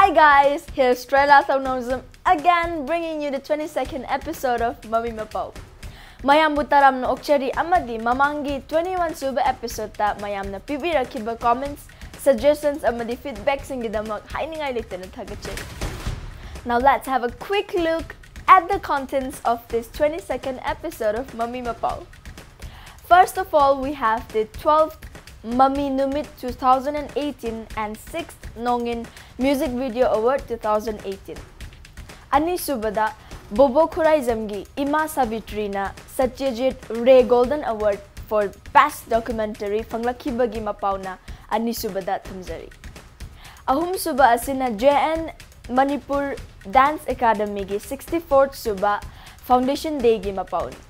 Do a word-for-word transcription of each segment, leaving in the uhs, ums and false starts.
Hi guys, here's Trela Thonozum again, bringing you the twenty-second episode of Mami Mapao. ꯃꯌꯥꯝꯕꯨ ꯇꯔꯥꯝꯅ ꯑꯣꯛꯆꯔꯤ ꯑꯃꯗꯤ ꯃꯃꯥꯡꯒꯤ twenty-one ꯁꯨꯕ episodeꯇ ꯃꯌꯥꯝꯅ ꯄꯤꯕꯤꯔꯛꯈꯤꯕ comments, suggestions ꯑꯃꯗꯤ feedbackꯁꯤꯡꯒꯤꯗꯃꯛ ꯍꯥꯏꯅꯤꯡꯉꯥꯏ ꯂꯩꯇꯅ ꯊꯥꯒꯠꯆꯔꯤ. Now let's have a quick look at the contents of this twenty-second episode of Mami Mapao. First of all, we have the twelfth Mami Numit two thousand eighteen and sixth Nongin Music Video Award two thousand eighteen. ꯑꯅꯤꯁꯨꯕꯗ, ꯕꯣꯕꯣ ꯈꯨꯔꯥꯏꯖꯝꯒꯤ ꯏꯃꯥ ꯁꯥꯕꯤꯇ꯭ꯔꯤꯅ Satyajit Ray Golden Award for Best Documentary ꯐꯪꯂꯛꯈꯤꯕꯒꯤ ꯃꯄꯥꯎꯅ ꯑꯅꯤꯁꯨꯕꯗ ꯊꯝꯖꯔꯤ. ꯑꯍꯨꯝꯁꯨꯕ ꯑꯁꯤꯅ J N Manipur Dance Academyꯒꯤ sixty-fourth ꯁꯨꯕ Foundation Dayꯒꯤ ꯃꯄꯥꯎꯅꯤ.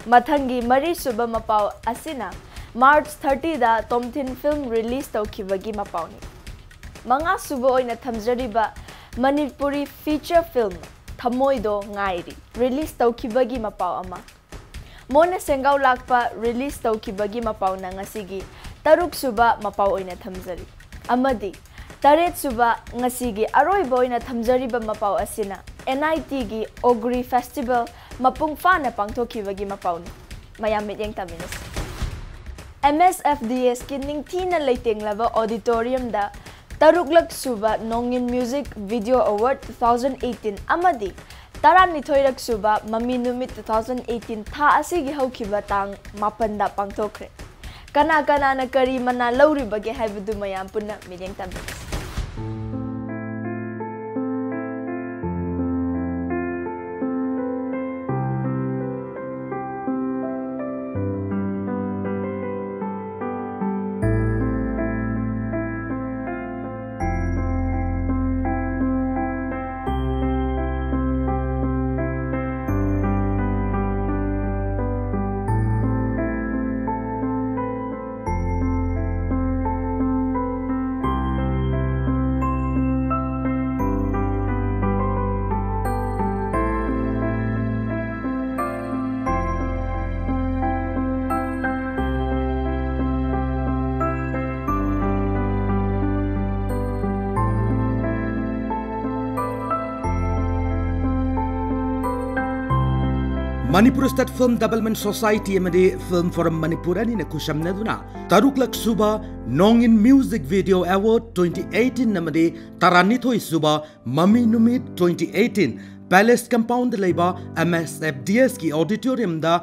ꯃꯊꯪꯒꯤ ꯃꯔꯤꯁꯨꯕ ꯃꯄꯥꯎ ꯑꯁꯤꯅ March thirtyꯗ ꯇꯣꯝꯊꯤꯟ film release ꯇꯧꯈꯤꯕꯒꯤ ꯃꯄꯥꯎꯅꯤ. ꯃꯉꯥꯁꯨꯕ ꯑꯣꯏꯅ ꯊꯝꯖꯔꯤꯕ ꯃꯅꯤꯄꯨꯔꯤ feature film ꯊꯃꯣꯏꯗꯣ ꯉꯥꯏꯔꯤ release ꯇꯧꯈꯤꯕꯒꯤ ꯃꯄꯥꯎ ꯑꯃ. ꯃꯣꯟꯅ ꯁꯦꯡꯒꯥꯎ ꯂꯥꯛꯄ release ꯇꯧꯈꯤꯕꯒꯤ ꯃꯄꯥꯎꯅ ꯉꯁꯤꯒꯤ ꯇꯔꯨꯛꯁꯨꯕ ꯃꯄꯥꯎ ꯑꯣꯏꯅ ꯊꯝꯖꯔꯤ. ꯑꯃꯗꯤ ꯇꯔꯦꯠꯁꯨꯕ, ꯉꯁꯤꯒꯤ ꯑꯔꯣꯏꯕ ꯑꯣꯏꯅ ꯊꯝꯖꯔꯤꯕ ꯃꯄꯥꯎ ꯑꯁꯤꯅ NITꯒꯤ Ogri Festival ꯃꯄꯨꯡ ꯐꯥꯅ ꯄꯥꯡꯊꯣꯛꯈꯤꯕꯒꯤ ꯃꯄꯥꯎꯅꯤ. ꯃꯌꯥꯝ ꯃꯤꯠꯌꯦꯡ ꯇꯥꯃꯤꯟꯅꯁꯤ. MSFDSꯀꯤ ꯅꯤꯡꯊꯤꯅ ꯂꯩꯇꯦꯡꯂꯕ auditoriumꯗ ꯇꯔꯨꯛꯂꯛ ꯁꯨꯕ Nongin Music Video Award two thousand eighteen ꯑꯃꯗꯤ ꯇꯔꯥꯅꯤꯊꯣꯏꯔꯛ ꯁꯨꯕ Mami Numit two thousand eighteen ꯊꯥ ꯑꯁꯤꯒꯤ ꯍꯧꯈꯤꯕ ꯇꯥꯡ ꯃꯥꯄꯟꯗ ꯄꯥꯡꯊꯣꯛꯈ꯭ꯔꯦ. ꯀꯅꯥ ꯀꯅꯥꯅ ꯀꯔꯤ ꯃꯅꯥ ꯂꯧꯔꯤꯕꯒꯦ ꯍꯥꯏꯕꯗꯨ ꯃꯌꯥꯝ ꯄꯨꯟꯅ ꯃꯤꯠꯌꯦꯡ ꯇꯥꯃꯤꯟꯅꯁꯤ. Manipur state film development society ꯑꯃꯗꯤ ꯐꯤꯜꯝ ꯐꯣꯔꯝ ꯃꯅꯤꯄꯨꯔ ꯑꯅꯤꯅ ꯈꯨꯠꯁꯝꯅꯗꯨꯅ ꯇꯔꯨꯛꯂꯛ ꯁꯨꯕ ꯅꯣꯡꯏꯟ music video award twenty eighteen ꯑꯃꯗꯤ ꯇꯔꯥꯅꯤꯊꯣꯏ ꯁꯨꯕ ꯃꯃꯤ ꯅꯨꯃꯤꯠ twenty eighteen ꯄꯦꯂꯦꯁ ꯀꯝꯄꯥꯎꯟꯗ ꯂꯩꯕ M S F D S ꯀꯤ ꯑꯣꯗꯤꯇꯣꯔꯤꯌꯝꯗ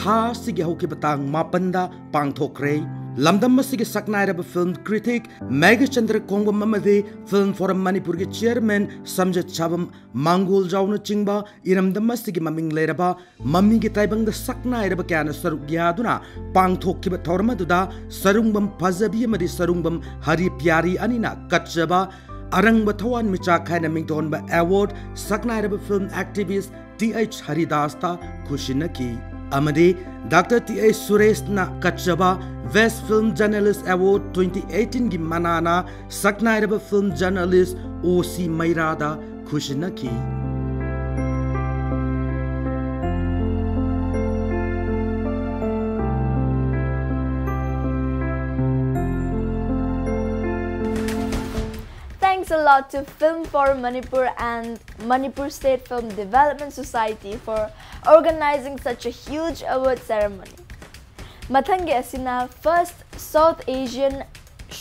ꯊꯥ ꯑꯁꯤꯒꯤ ꯍꯧꯈꯤꯕ ꯇꯥꯡ ꯃꯥꯄꯟꯗ ꯄꯥꯡꯊꯣꯛꯈ꯭ꯔꯦ꯫ ꯂꯝꯗꯝ ꯑꯁꯤꯒꯤ ꯁꯛꯅꯥꯏꯔꯕ ꯐꯤꯜꯝ ꯀ꯭ꯔꯤꯇꯤꯛ ꯃꯦꯘꯆꯟꯗ꯭ꯔ ꯀꯣꯡꯕꯝ ꯑꯃꯗꯤ ꯐꯤꯜꯝ ꯐꯣꯔꯝ ꯃꯅꯤꯄꯨꯔꯒꯤ ꯆꯤꯌꯔꯃꯦꯟ ꯁꯝꯖꯦꯠ ꯁꯥꯕꯝ ꯃꯥꯡꯒꯣꯜꯖꯥꯎꯅꯆꯤꯡꯕ ꯏꯔꯝꯗꯝ ꯑꯁꯤꯒꯤ ꯃꯃꯤꯡ ꯂꯩꯔꯕ ꯃꯃꯤꯒꯤ ꯇꯥꯏꯕꯪꯗ ꯁꯛꯅꯥꯏꯔꯕ ꯀꯌꯥꯅ ꯁꯔꯨꯛ ꯌꯥꯗꯨꯅ ꯄꯥꯡꯊꯣꯛꯈꯤꯕ ꯊꯧꯔꯝ ꯑꯗꯨꯗ ꯁꯔꯨꯡꯕꯝ ꯐꯖꯕꯤ ꯑꯃꯗꯤ ꯁꯔꯨꯡꯕꯝ ꯍꯔꯤ ꯄ꯭ꯌꯥꯔꯤ ꯑꯅꯤꯅ ꯀꯠꯆꯕ ꯑꯔꯪꯕ ꯊꯋꯥꯟꯃꯤꯆꯥꯛ ꯍꯥꯏꯅ ꯃꯤꯡꯊꯣꯟꯕ ꯑꯦꯋꯥꯔꯗ ꯁꯛꯅꯥꯏꯔꯕ ꯐꯤꯜꯝ ꯑꯦꯛꯇꯤꯚꯤꯁ T H ꯍꯔꯤꯗꯥꯁꯇ ꯈꯨꯁꯤꯟꯅꯈꯤ꯫ ꯑꯃꯗꯤ doctor T H ꯁꯨꯔꯦꯁꯅ ꯀꯠꯆꯕ Best Film Journalist Award twenty eighteen ꯒꯤ ꯃꯅꯥꯅ ꯁꯛꯅꯥꯏꯔꯕ film journalist O C ꯃꯩꯔꯥꯗ ꯈꯨꯁꯤꯟꯅꯈꯤ꯫ Thanks a lot to Film for Manipur and Manipur State Film Development Society for organizing such a huge award ceremony. ꯃꯊꯪꯒꯤ ꯑꯁꯤꯅ First South Asian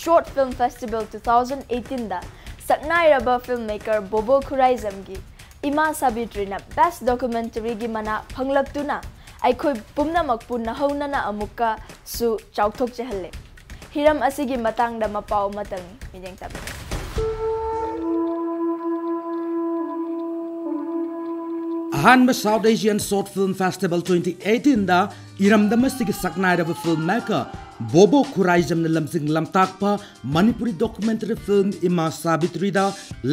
Short Film Festival two thousand eighteen ꯗ ꯁꯛꯅꯥꯏꯔꯕ film maker ꯕꯣꯕꯣ ꯈꯨꯔꯥꯏꯖꯝꯒꯤ ꯏꯃꯥ ꯁꯥꯕꯤꯇ꯭ꯔꯤꯅ Best Documentary ꯒꯤ ꯃꯅꯥ ꯐꯪꯂꯛꯇꯨꯅ ꯑꯩꯈꯣꯏ ꯄꯨꯝꯅꯃꯛꯄꯨ ꯅꯧꯍꯧꯅꯅ ꯑꯃꯨꯛꯀꯁꯨ ꯆꯥꯎꯊꯣꯛꯆꯍꯜꯂꯦ꯫ ꯍꯤꯔꯝ ꯑꯁꯤꯒꯤ ꯃꯇꯥꯡꯗ ꯃꯄꯥꯎ ꯑꯃꯇꯪ ꯃꯤꯠꯌꯦꯡ ꯇꯥꯕꯤꯌꯨ꯫ ꯑꯍꯥꯟꯕ South Asian Short Film Festival twenty eighteen ꯗ ꯏꯔꯝꯗꯝ ꯑꯁꯤꯒꯤ ꯁꯛꯅꯥꯏꯔꯕ ꯐꯤꯜꯝ ꯃꯦꯀꯔ ꯕꯣꯕꯣ ꯈꯨꯔꯥꯏꯖꯝꯅ ꯂꯝꯖꯤꯡ ꯂꯝꯇꯥꯛꯄ ꯃꯅꯤꯄꯨꯔꯤ documentary film ꯏꯃꯥ ꯁꯥꯕꯤꯇ꯭ꯔꯤꯗ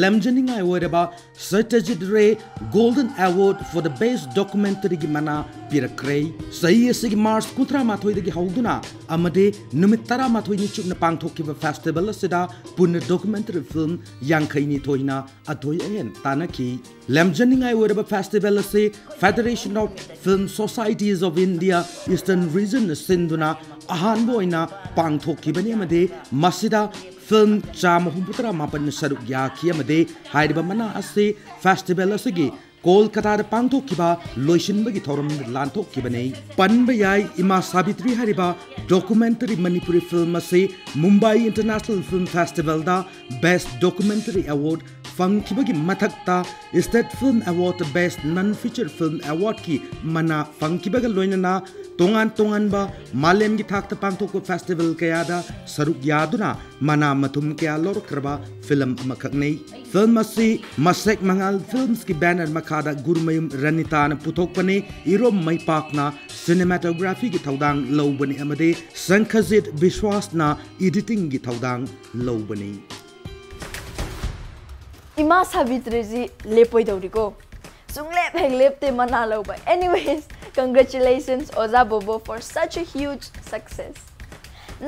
ꯂꯝꯖꯅꯤꯡꯉꯥꯏ ꯑꯣꯏꯔꯕ Satyajit Ray Golden Award for the Best Documentary ꯒꯤ ꯃꯅꯥ ꯄꯤꯔꯛꯈ꯭ꯔꯦ꯫ ꯆꯍꯤ ꯑꯁꯤꯒꯤ ꯃꯥꯔꯆ ꯀꯨꯟꯊ꯭ꯔꯥ ꯃꯥꯊꯣꯏꯗꯒꯤ ꯍꯧꯗꯨꯅ ꯑꯃꯗꯤ ꯅꯨꯃꯤꯠ ꯇꯔꯥꯃꯥꯊꯣꯏꯅꯤ ꯆꯨꯞꯅ ꯄꯥꯡꯊꯣꯛꯈꯤꯕ ꯐꯦꯁꯇꯤꯚꯦꯜ ꯑꯁꯤꯗ ꯄꯨꯟꯅ documentary film ꯌꯥꯡꯈꯩ ꯅꯤꯊꯣꯏꯅ ꯑꯊꯣꯏ ꯑꯍꯦꯟ ꯇꯥꯟꯅꯈꯤ꯫ ꯂꯝꯖꯅꯤꯡꯉꯥꯏ ꯑꯣꯏꯔꯕ ꯐꯦꯁꯇꯤꯚꯦꯜ ꯑꯁꯤ Federation of Film Societies of India Eastern Regionꯅ ꯁꯤꯟꯗꯨꯅ ꯑꯍꯥꯟꯕ ꯑꯣꯏꯅ ꯄꯥꯡꯊꯣꯛꯈꯤꯕꯅꯤ ꯑꯃꯗꯤ ꯃꯁꯤꯗ film ꯆꯥꯝꯃ ꯍꯨꯝꯐꯨꯇꯔꯥ ꯃꯥꯄꯟꯅ ꯁꯔꯨꯛ ꯌꯥꯈꯤ ꯑꯃꯗꯤ ꯍꯥꯏꯔꯤꯕ ꯃꯅꯥ ꯑꯁꯤ ꯐꯦꯁꯇꯤꯚꯦꯜ ꯑꯁꯤꯒꯤ ꯀꯣꯜꯀꯇꯥꯗ ꯄꯥꯡꯊꯣꯛꯈꯤꯕ ꯂꯣꯏꯁꯤꯟꯕꯒꯤ ꯊꯧꯔꯝꯗ ꯂꯥꯟꯊꯣꯛꯈꯤꯕꯅꯤ꯫ ꯄꯟꯕ ꯌꯥꯏ, ꯏꯃꯥ ꯁꯥꯕꯤꯇ꯭ꯔꯤ ꯍꯥꯏꯔꯤꯕ documentary ꯃꯅꯤꯄꯨꯔꯤ film ꯑꯁꯤ Mumbai International Film Festivalꯗ Best Documentary Award ꯐꯪꯈꯤꯕꯒꯤ ꯃꯊꯛꯇ State Film Award Best Non Feature Film Awardꯀꯤ ꯃꯅꯥ ꯐꯪꯈꯤꯕꯒ ꯂꯣꯏꯅꯅ ꯇꯣꯉꯥꯟ ꯇꯣꯉꯥꯟꯕ ꯃꯥꯂꯦꯝꯒꯤ ꯊꯥꯛꯇ ꯄꯥꯡꯊꯣꯛꯄ festival ꯀꯌꯥꯗ ꯁꯔꯨꯛ ꯌꯥꯗꯨꯅ ꯃꯅꯥ ꯃꯊꯨꯝ ꯀꯌꯥ ꯂꯧꯔꯛꯈ꯭ꯔꯕ film ꯑꯃꯈꯛꯅꯤ꯫ Film ꯑꯁꯤ ꯃꯁꯦꯛ ꯃꯉꯥꯜ Filmsꯀꯤ banner ꯃꯈꯥꯗ ꯒꯨꯔꯨꯃꯌꯨꯝ ꯔꯅꯤꯇꯥꯅ ꯄꯨꯊꯣꯛꯄꯅꯤ꯫ ꯏꯔꯣꯝ ꯃꯩꯄꯥꯛꯅ cinematographyꯒꯤ ꯊꯧꯗꯥꯡ ꯂꯧꯕꯅꯤ ꯑꯃꯗꯤ ꯁꯪꯈꯖꯤꯠ ꯕꯤꯁ꯭ꯋꯥꯁꯅ editingꯒꯤ ꯊꯧꯗꯥꯡ ꯂꯧꯕꯅꯤ꯫ ꯏꯃꯥ ꯁꯥꯕꯤꯇ꯭ꯔꯤꯁꯤ ꯂꯦꯞꯄꯣꯏꯗꯧꯔꯤꯀꯣ꯫ ꯁꯨꯡꯂꯦꯞ ꯍꯦꯛ ꯂꯦꯞꯇꯦ ꯃꯅꯥ ꯂꯧꯕ꯫ Anyways, congratulations ꯑꯣꯖꯥ ꯕꯣꯕꯣ for such a huge success.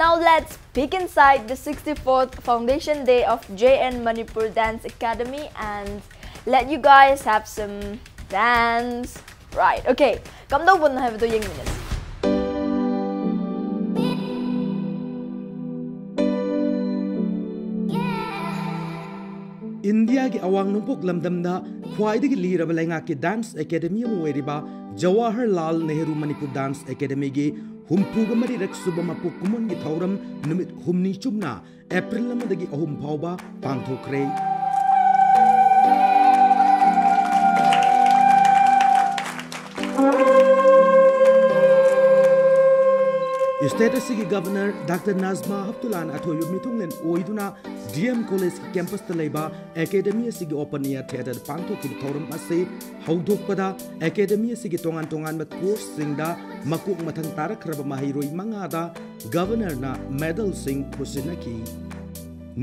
Now let's peek inside the sixty-fourth foundation day of J N Manipur Dance Academy and let you guys have some dance. Right, okay. ꯀꯝꯗꯧꯕꯅꯣ ꯍꯥꯏꯕꯗꯣ ꯌꯦꯡꯃꯤꯟꯅꯁꯤ꯫ ꯏꯟꯗꯤꯌꯥꯒꯤ ꯑꯋꯥꯡ ꯅꯣꯡꯄꯣꯛ ꯂꯝꯗꯝꯗ ꯈ꯭ꯋꯥꯏꯗꯒꯤ ꯂꯤꯔꯕ ꯂꯩꯉꯥꯛꯀꯤ dance academy ꯑꯃ ꯑꯣꯏꯔꯤꯕ ꯖꯋꯥꯍꯔꯂꯥꯜ ꯅꯦꯍꯔꯨ ꯃꯅꯤꯄꯨꯔ Dance Academyꯒꯤ ꯍꯨꯝꯐꯨꯒ ꯃꯔꯤꯔꯛ ꯁꯨꯕ ꯃꯄꯣꯛ ꯀꯨꯝꯑꯣꯟꯒꯤ ꯊꯧꯔꯝ ꯅꯨꯃꯤꯠ ꯍꯨꯝꯅꯤ ꯆꯨꯞꯅ ꯑꯦꯄ꯭ꯔꯤꯜ ꯑꯃꯗꯒꯤ ꯑꯍꯨꯝ ꯐꯥꯎꯕ ꯄꯥꯡꯊꯣꯛꯈ꯭ꯔꯦ꯫ State ꯑꯁꯤꯒꯤ Governor Doctor ꯅꯥꯖꯃꯥ ꯍꯞꯇꯨꯂꯥꯅ ꯑꯊꯣꯏꯕ ꯃꯤꯊꯨꯡꯂꯦꯟ ꯑꯣꯏꯗꯨꯅ D M College campusꯇ ꯂꯩꯕ academy ꯑꯁꯤꯒꯤ open air theatre ꯄꯥꯡꯊꯣꯛꯈꯤꯕ ꯊꯧꯔꯝ ꯑꯁꯤ ꯍꯧꯗꯣꯛꯄꯗ academy ꯑꯁꯤꯒꯤ ꯇꯣꯉꯥꯟ ꯇꯣꯉꯥꯟꯕ courseꯁꯤꯡꯗ ꯃꯀꯣꯛ ꯃꯊꯪ ꯇꯥꯔꯛꯈ꯭ꯔꯕ ꯃꯍꯩꯔꯣꯏ ꯃꯉꯥꯗ Governorꯅ medalꯁꯤꯡ ꯈꯨꯠꯁꯤꯟꯅꯈꯤ꯫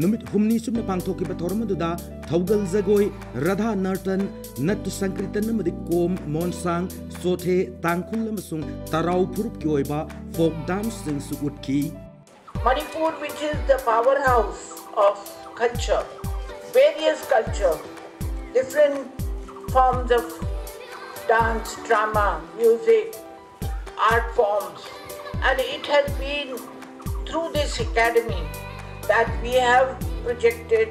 ꯅꯨꯃꯤꯠ ꯍꯨꯝꯅꯤ ꯆꯨꯞꯅ ꯄꯥꯡꯊꯣꯛꯈꯤꯕ ꯊꯧꯔꯝ ꯑꯗꯨꯗ ꯊꯧꯒꯜ ꯖꯒꯣꯏ, ꯔꯥꯙꯥ ꯅꯔꯇꯟ, ꯅꯠꯇ ꯁꯪꯀ꯭ꯔꯤꯇꯟ ꯑꯃꯗꯤ ꯀꯣꯝ, ꯃꯣꯟꯁꯥꯡ, ꯆꯣꯊꯦ, ꯇꯥꯡꯈꯨꯜ ꯑꯃꯁꯨꯡ ꯇꯔꯥꯎ ꯐꯨꯔꯨꯞꯀꯤ ꯑꯣꯏꯕ folk danceꯁꯤꯡꯁꯨ ꯎꯠꯈꯤ꯫ Manipur, which is the powerhouse of culture, various culture, different forms of dance, drama, music, art forms, and it has been through this academy that we have projected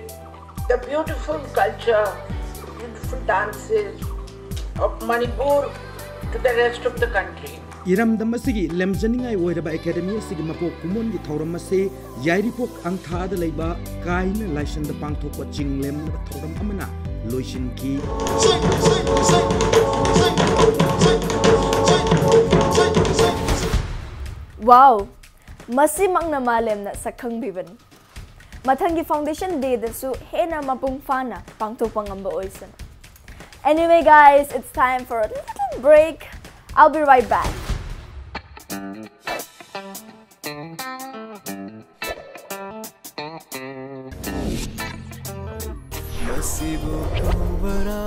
the beautiful culture, beautiful dances, of Manipur to the rest of the country. ꯏꯔꯝꯗꯝ ꯑꯁꯤꯒꯤ ꯂꯦꯝꯖꯅꯤꯡꯉꯥꯏ ꯑꯣꯏꯔꯕ academy ꯑꯁꯤꯒꯤ ꯃꯄꯣꯛ ꯀꯨꯝꯑꯣꯟꯒꯤ ꯊꯧꯔꯝ ꯑꯁꯤ ꯌꯥꯏꯔꯤꯄꯣꯛ ꯑꯪꯊꯥꯗ ꯂꯩꯕ ꯀꯥꯏꯅ ꯂꯥꯏꯁꯪꯗ ꯄꯥꯡꯊꯣꯛꯄ ꯆꯤꯡꯂꯦꯝꯅꯕ ꯊꯧꯔꯝ ꯑꯃꯅ ꯂꯣꯏꯁꯤꯟꯈꯤ꯫ Wow! ꯃꯁꯤꯃꯛꯅ ꯃꯥꯂꯦꯝꯅ ꯁꯛꯈꯪꯕꯤꯕꯅꯤ꯫ ꯃꯊꯪꯒꯤ Foundation Day ꯗꯁꯨ ꯍꯦꯟꯅ ꯃꯄꯨꯡ ꯐꯥꯅ ꯄꯥꯡꯊꯣꯛꯄ ꯉꯝꯕ ꯑꯣꯏꯁꯅꯨ꯫ Anyway, guys, it's time for a little break. I'll be right back. ꯃꯁꯤꯕꯨ ꯎꯕꯔꯥ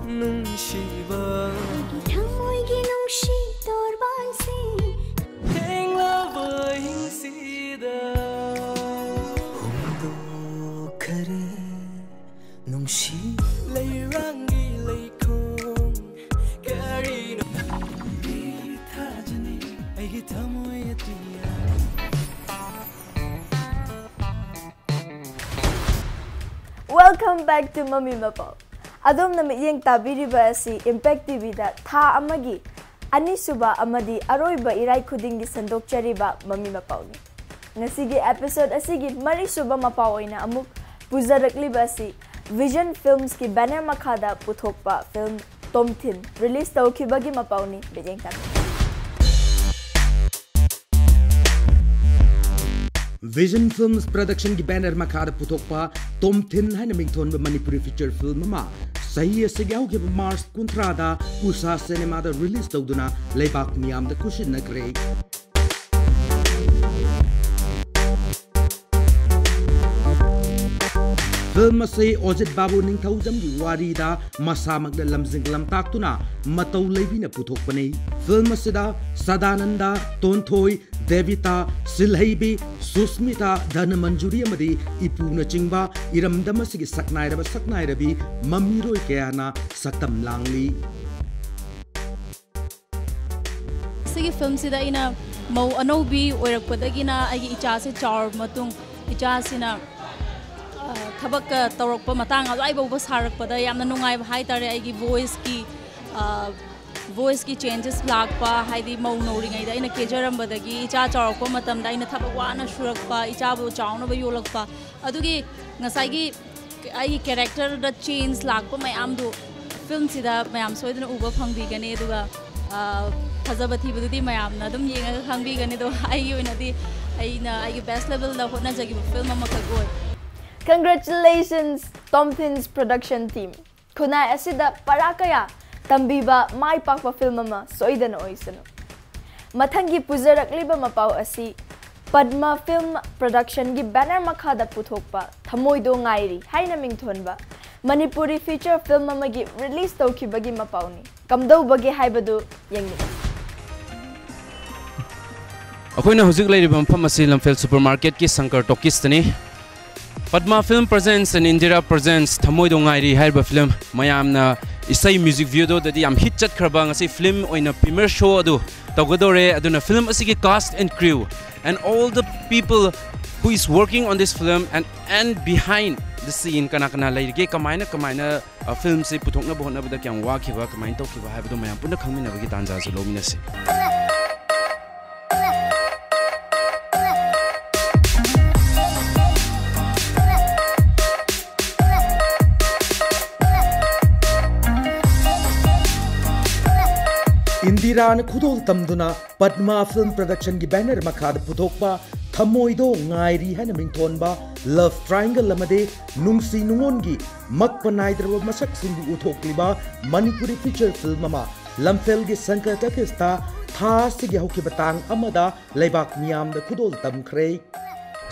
ꯅꯨꯡꯁꯤꯕ? ꯑꯩꯒꯤ ꯊꯃꯣꯏꯒꯤ ꯅꯨꯡꯁꯤ ꯇꯣꯔꯕꯥꯟꯁꯤꯡ ꯊꯦꯡꯂꯕ ꯑꯍꯤꯡꯁꯤꯗ ꯍꯣꯡꯗꯣꯛꯈꯔꯦ ꯅꯨꯡꯁꯤ ꯂꯩꯔꯥꯡꯒꯤ ꯂꯩꯈꯣꯡ ꯀꯔꯤꯅꯣ? ꯅꯪꯒꯤ ꯊꯥꯖꯅꯤ ꯑꯩꯒꯤ ꯊꯃꯣꯏ ꯑꯇꯤꯌꯥ꯫ Welcome back to ꯃꯃꯤ ꯃꯄꯥꯎ꯫ ꯑꯗꯣꯝꯅ ꯃꯤꯠꯌꯦꯡ ꯇꯥꯕꯤꯔꯤꯕ ꯑꯁꯤ Impact T V ꯗ ꯊꯥ ꯑꯃꯒꯤ ꯑꯅꯤꯁꯨꯕ ꯑꯃꯗꯤ ꯑꯔꯣꯏꯕ ꯏꯔꯥꯏ ꯈꯨꯗꯤꯡꯒꯤ ꯁꯟꯗꯣꯛꯆꯔꯤꯕ ꯃꯃꯤ ꯃꯄꯥꯎꯅꯤ꯫ ꯉꯁꯤꯒꯤ episode ꯑꯁꯤꯒꯤ ꯃꯔꯤꯁꯨꯕ ꯃꯄꯥꯎ ꯑꯣꯏꯅ ꯑꯃꯨꯛ ꯄꯨꯖꯔꯛꯂꯤꯕ ꯑꯁꯤ Vision Films ꯀꯤ banner ꯃꯈꯥꯗ ꯄꯨꯊꯣꯛꯄ film ꯇꯣꯝꯊꯤꯟ release ꯇꯧꯈꯤꯕꯒꯤ ꯃꯄꯥꯎꯅꯤ꯫ ꯃꯤꯠꯌꯦꯡ ꯇꯥꯕꯤꯌꯨ꯫ Vision Films Production ꯒꯤ banner ꯃꯈꯥꯗ ꯄꯨꯊꯣꯛꯄ ꯇꯣꯝꯊꯤꯟ ꯍꯥꯏꯅ ꯃꯤꯡꯊꯣꯟꯕ ꯃꯅꯤꯄꯨꯔꯤ feature film ꯑꯃ ꯆꯍꯤ ꯑꯁꯤꯒꯤ ꯍꯧꯈꯤꯕ March ꯀꯨꯟꯊ꯭ꯔꯥꯗ ꯎꯁꯥ cinema ꯗ release ꯇꯧꯗꯨꯅ ꯂꯩꯕꯥꯛ ꯃꯤꯌꯥꯝꯗ ꯈꯨꯠꯁꯤꯟꯅꯈ꯭ꯔꯦ꯫ Film ꯑꯁꯤ ꯑꯣꯖꯤꯠ ꯕꯥꯕꯨ ꯅꯤꯡꯊꯧꯖꯝꯒꯤ ꯋꯥꯔꯤꯗ ꯃꯁꯥꯃꯛꯅ ꯂꯝꯖꯤꯡ ꯂꯝꯇꯥꯛꯇꯨꯅ ꯃꯇꯧ ꯂꯩꯕꯤꯅ ꯄꯨꯊꯣꯛꯄꯅꯤ꯫ Film ꯑꯁꯤꯗ ꯁꯗꯥꯅꯟꯗ, ꯇꯣꯟꯊꯣꯏ, ꯗꯦꯕꯤꯇꯥ, ꯁꯤꯜꯍꯩꯕꯤ, ꯁꯨꯁꯃꯤꯇꯥ, ꯙꯅꯃꯟꯖꯨꯔꯤ ꯑꯃꯗꯤ ꯏꯄꯨꯅꯆꯤꯡꯕ ꯏꯔꯝꯗꯝ ꯑꯁꯤꯒꯤ ꯁꯛꯅꯥꯏꯔꯕ ꯁꯛꯅꯥꯏꯔꯕꯤ ꯃꯃꯤꯔꯣꯏ ꯀꯌꯥꯅ ꯁꯛꯇꯝ ꯂꯥꯡꯂꯤ꯫ ꯁꯤꯒꯤ film ꯁꯤꯗ ꯑꯩꯅ ꯃꯧ ꯑꯅꯧꯕꯤ ꯑꯣꯏꯔꯛꯄꯗꯒꯤꯅ ꯑꯩꯒꯤ ꯏꯆꯥꯁꯦ ꯆꯥꯎꯔꯕ ꯃꯇꯨꯡ, ꯏꯆꯥꯁꯤꯅ, ꯑ, ꯊꯕꯛꯀ ꯇꯧꯔꯛꯄ ꯃꯇꯥꯡ ꯑꯗꯨꯋꯥꯏ ꯐꯥꯎꯕ ꯁꯥꯔꯛꯄꯗ ꯌꯥꯝꯅ ꯅꯨꯡꯉꯥꯏꯕ ꯍꯥꯏꯇꯥꯔꯦ꯫ ꯑꯩꯒꯤ voice ꯀꯤ ꯚꯣꯏꯁꯀꯤ ꯆꯦꯟꯖꯦꯁ ꯂꯥꯛꯄ, ꯍꯥꯏꯗꯤ ꯃꯧ ꯅꯧꯔꯤꯉꯩꯗ ꯑꯩꯅ ꯀꯦꯖꯔꯝꯕꯗꯒꯤ ꯏꯆꯥ ꯆꯥꯎꯔꯛꯄ ꯃꯇꯝꯗ ꯑꯩꯅ ꯊꯕꯛ ꯋꯥꯅ ꯁꯨꯔꯛꯄ, ꯏꯆꯥꯕꯨ ꯆꯥꯎꯅꯕ ꯌꯣꯜꯂꯛꯄ, ꯑꯗꯨꯒꯤ ꯉꯁꯥꯏꯒꯤ ꯑꯩꯒꯤ ꯀꯦꯔꯦꯛꯇꯔꯗ ꯆꯦꯟꯖ ꯂꯥꯛꯄ ꯃꯌꯥꯝꯗꯨ ꯐꯤꯂꯝꯁꯤꯗ ꯃꯌꯥꯝ ꯁꯣꯏꯗꯅ ꯎꯕ ꯐꯪꯕꯤꯒꯅꯤ꯫ ꯑꯗꯨꯒ ꯐꯖꯕ ꯊꯤꯕꯗꯨꯗꯤ ꯃꯌꯥꯝꯅ ꯑꯗꯨꯝ ꯌꯦꯡꯉꯒ ꯈꯪꯕꯤꯒꯅꯤ꯫ ꯑꯗꯣ ꯑꯩꯒꯤ ꯑꯣꯏꯅꯗꯤ ꯑꯩꯅ ꯑꯩꯒꯤ ꯕꯦꯁ ꯂꯦꯚꯦꯜꯗ ꯍꯣꯠꯅꯖꯈꯤꯕ ꯐꯤꯂꯝ ꯑꯃꯈꯛ ꯑꯣꯏ꯫ Congratulations, Tom Thins Production Team. ꯈꯨꯟꯅꯥꯏ ꯑꯁꯤꯗ ꯄꯔꯥ ꯀꯌꯥ ꯇꯝꯕꯤꯕ ꯃꯥꯏ ꯄꯥꯛꯄ ꯐꯤꯂꯝ ꯑꯃ ꯁꯣꯏꯗꯅ ꯑꯣꯏꯁꯅꯨ꯫ ꯃꯊꯪꯒꯤ ꯄꯨꯖꯔꯛꯂꯤꯕ ꯃꯄꯥꯎ ꯑꯁꯤ ꯄꯗꯃ ꯐꯤꯂꯝ ꯄ꯭ꯔꯗꯛꯁꯟꯒꯤ ꯕꯦꯅꯔ ꯃꯈꯥꯗ ꯄꯨꯊꯣꯛꯄ ꯊꯃꯣꯏꯗꯣ ꯉꯥꯏꯔꯤ ꯍꯥꯏꯅ ꯃꯤꯡꯊꯣꯟꯕ ꯃꯅꯤꯄꯨꯔꯤ ꯐꯤꯆꯔ ꯐꯤꯂꯝ ꯑꯃꯒꯤ ꯔꯤꯂꯤꯁ ꯇꯧꯈꯤꯕꯒꯤ ꯃꯄꯥꯎꯅꯤ꯫ ꯀꯝꯗꯧꯕꯒꯦ ꯍꯥꯏꯕꯗꯨ ꯌꯦꯡꯃꯤꯟꯅꯁꯤ꯫ ꯑꯩꯈꯣꯏꯅ ꯍꯧꯖꯤꯛ ꯂꯩꯔꯤꯕ ꯃꯐꯝ ꯑꯁꯤ ꯂꯝꯐꯦꯜ ꯁꯨꯄꯔ ꯃꯥꯔꯀꯦꯠꯀꯤ Shankar ꯇꯣꯀꯤꯁꯇꯅꯤ꯫ Padma Film Presents and Indira Presents ꯊꯃꯣꯏꯗꯣ ꯉꯥꯏꯔꯤ ꯍꯥꯏꯔꯤꯕ ꯐꯤꯂꯝ ꯃꯌꯥꯝꯅ ꯏꯁꯩ ꯃ꯭ꯌꯨꯖꯤꯛ ꯚꯤꯗꯤꯑꯣꯗꯗꯤ ꯌꯥꯝ ꯍꯤꯠ ꯆꯠꯈ꯭ꯔꯕ ꯉꯁꯤ ꯐꯤꯂꯝ ꯑꯣꯏꯅ ꯄ꯭ꯔꯤꯃꯤꯌꯔ ꯁꯣ ꯑꯗꯨ ꯇꯧꯒꯗꯧꯔꯦ꯫ ꯑꯗꯨꯅ ꯐꯤꯂꯝ ꯑꯁꯤꯒꯤ cast and crew and all the people who is working on this film and and behind the scene ꯀꯅꯥ ꯀꯅꯥ ꯂꯩꯔꯤꯒꯦ, ꯀꯃꯥꯏꯅ ꯀꯃꯥꯏꯅ ꯐꯤꯂꯝꯁꯤ ꯄꯨꯊꯣꯛꯅꯕ ꯍꯣꯠꯅꯕꯗ ꯀꯌꯥꯝ ꯋꯥꯈꯤꯕ, ꯀꯃꯥꯏꯅ ꯇꯧꯈꯤꯕ ꯍꯥꯏꯕꯗꯣ ꯃꯌꯥꯝ ꯄꯨꯟꯅ ꯈꯪꯃꯤꯟꯅꯕꯒꯤ ꯇꯥꯟꯖꯥꯁꯨ ꯂꯧꯃꯤꯟꯅꯁꯤ꯫ ꯏꯟꯗꯤꯔꯥꯅ ꯈꯨꯗꯣꯜ ꯇꯝꯗꯨꯅ ꯄꯗꯃꯥ ꯐꯤꯜꯝ ꯄ꯭ꯔꯗꯛꯁꯟꯒꯤ ꯕꯦꯅꯔ ꯃꯈꯥꯗ ꯄꯨꯊꯣꯛꯄ ꯊꯃꯣꯏꯗꯣ ꯉꯥꯏꯔꯤ ꯍꯥꯏꯅ ꯃꯤꯡꯊꯣꯟꯕ ꯂꯚ ꯇ꯭ꯔꯥꯏꯡꯒꯜ ꯑꯃꯗꯤ ꯅꯨꯡꯁꯤ ꯅꯨꯡꯉꯣꯟꯒꯤ ꯃꯛꯄ ꯅꯥꯏꯗ꯭ꯔꯕ ꯃꯁꯛꯁꯤꯡꯕꯨ ꯎꯠꯊꯣꯛꯂꯤꯕ ꯃꯅꯤꯄꯨꯔꯤ ꯐꯤꯆꯔ ꯐꯤꯜꯝ ꯑꯃ ꯂꯝꯐꯦꯜꯒꯤ ꯁꯪꯀꯔ ꯇꯀꯤꯁꯇ ꯊꯥ ꯑꯁꯤꯒꯤ ꯍꯧꯈꯤꯕ ꯇꯥꯡ ꯑꯃꯗ ꯂꯩꯕꯥꯛ ꯃꯤꯌꯥꯝꯗ ꯈꯨꯗꯣꯜ ꯇꯝꯈ꯭ꯔꯦ꯫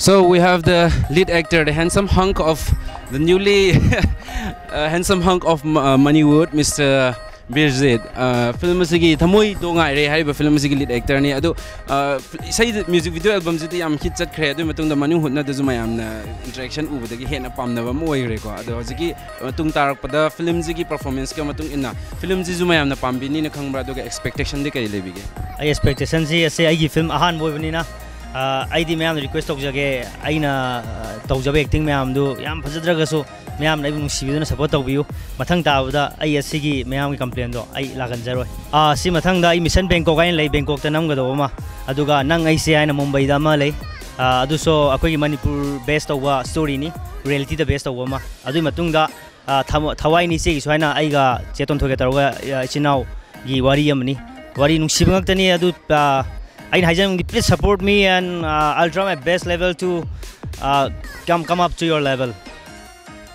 So we have the lead actor, the handsome hunk of the newly uh, handsome hunk of uh, Mannywood, Mister Birjit. Film ꯑꯁꯤꯒꯤ ꯊꯃꯣꯏꯗꯣ ꯉꯥꯏꯔꯦ ꯍꯥꯏꯔꯤꯕ ꯐꯤꯂꯝ ꯑꯁꯤꯒꯤ ꯂꯤꯗ ꯑꯦꯛꯇꯔꯅꯤ꯫ ꯑꯗꯣ ꯏꯁꯩ ꯃ꯭ꯌꯨꯖꯤꯛ ꯚꯤꯗꯤꯑꯣ ꯑꯦꯜꯕꯝꯁꯤꯗꯤ ꯌꯥꯝ ꯍꯤꯠ ꯆꯠꯈ꯭ꯔꯦ꯫ ꯑꯗꯨꯒꯤ ꯃꯇꯨꯡꯗ ꯃꯅꯤꯡ ꯍꯨꯠꯅꯗꯁꯨ ꯃꯌꯥꯝꯅ ꯏꯟꯇꯔꯦꯛꯁꯟ ꯎꯕꯗꯒꯤ ꯍꯦꯟꯅ ꯄꯥꯝꯅꯕ ꯑꯃ ꯑꯣꯏꯈ꯭ꯔꯦꯀꯣ꯫ ꯑꯗꯣ ꯍꯧꯖꯤꯛꯀꯤ ꯃꯇꯨꯡ ꯇꯥꯔꯛꯄꯗ ꯐꯤꯂꯝꯁꯤꯒꯤ ꯄꯔꯐꯣꯔꯃꯦꯟꯁꯀ ꯃꯇꯨꯡ ꯏꯟꯅ ꯐꯤꯂꯝꯁꯤꯁꯨ ꯃꯌꯥꯝꯅ ꯄꯥꯝꯕꯤꯅꯤꯅ ꯈꯪꯕ꯭ꯔꯥ? ꯑꯗꯨꯒ ꯑꯦꯛꯁꯄꯦꯛꯇꯦꯁꯟꯗꯤ ꯀꯔꯤ ꯂꯩꯕꯤꯒꯦ? ꯑꯩ ꯑꯦꯛꯁꯄꯦꯛꯇꯦꯁꯟꯁꯤ ꯑꯁꯦ ꯑꯩꯒꯤ ꯐꯤꯂꯝ ꯑꯍꯥꯟꯕ ꯑꯣꯏꯕꯅꯤꯅ ꯑꯩꯗꯤ ꯃꯌꯥꯝꯗ ꯔꯤꯀ꯭ꯋꯦꯁ ꯇꯧꯖꯒꯦ꯫ ꯑꯩꯅ ꯇꯧꯖꯕ ꯑꯦꯛꯇꯤꯡ ꯃꯌꯥꯝꯗꯨ ꯌꯥꯝ ꯐꯖꯗ꯭ꯔꯒꯁꯨ ꯃꯌꯥꯝꯅ ꯑꯩꯕꯨ ꯅꯨꯡꯁꯤꯕꯤꯗꯨꯅ ꯁꯞꯄꯣꯔꯠ ꯇꯧꯕꯤꯌꯨ꯫ ꯃꯊꯪ ꯇꯥꯕꯗ ꯑꯩ ꯑꯁꯤꯒꯤ ꯃꯌꯥꯝꯒꯤ ꯀꯝꯄ꯭ꯂꯦꯟꯗꯣ ꯑꯩ ꯂꯥꯛꯍꯟꯖꯔꯣꯏ꯫ ꯑꯥ, ꯁꯤ ꯃꯊꯪꯗ ꯑꯩ ꯃꯤꯁꯟ ꯕꯦꯡꯀꯣꯛ ꯍꯥꯏꯅ ꯂꯩ, ꯕꯦꯡꯀꯣꯛꯇ ꯅꯝꯒꯗꯧꯕ ꯑꯃ, ꯑꯗꯨꯒ ꯅꯪ ꯑꯩꯁꯦ ꯍꯥꯏꯅ ꯃꯨꯝꯕꯩꯗ ꯑꯃ ꯂꯩ꯫ ꯑꯥ, ꯑꯗꯨꯁꯨ ꯑꯩꯈꯣꯏꯒꯤ ꯃꯅꯤꯄꯨꯔ ꯕꯦꯁ ꯇꯧꯕ ꯁ꯭ꯇꯣꯔꯤꯅꯤ, ꯔꯤꯌꯦꯂꯤꯇꯤꯗ ꯕꯦꯁ ꯇꯧꯕ ꯑꯃ꯫ ꯑꯗꯨꯒꯤ ꯃꯇꯨꯡꯗ, ꯑꯥ, ꯊꯃꯣ-, ꯊꯋꯥꯏꯅꯤ ꯏꯆꯦꯒꯤꯁꯨ ꯍꯥꯏꯅ ꯑꯩꯒ ꯆꯦ ꯇꯣꯟꯊꯣꯏꯒ ꯇꯧꯔꯒ, ꯑꯥ, ꯏꯆꯤꯟ ꯏꯅꯥꯎꯒꯤ ꯋꯥꯔꯤ ꯑꯃꯅꯤ꯫ ꯋꯥꯔꯤ ꯅꯨꯡꯁꯤꯕ ꯉꯥꯛꯇꯅꯤ꯫ ꯑꯗꯨ, ꯑꯥ, ꯑꯩꯅ ꯍꯥꯏꯖꯅꯤꯡꯕꯗꯤ, please support me and, uh, I'll try my best level to, uh, come, come up to your level.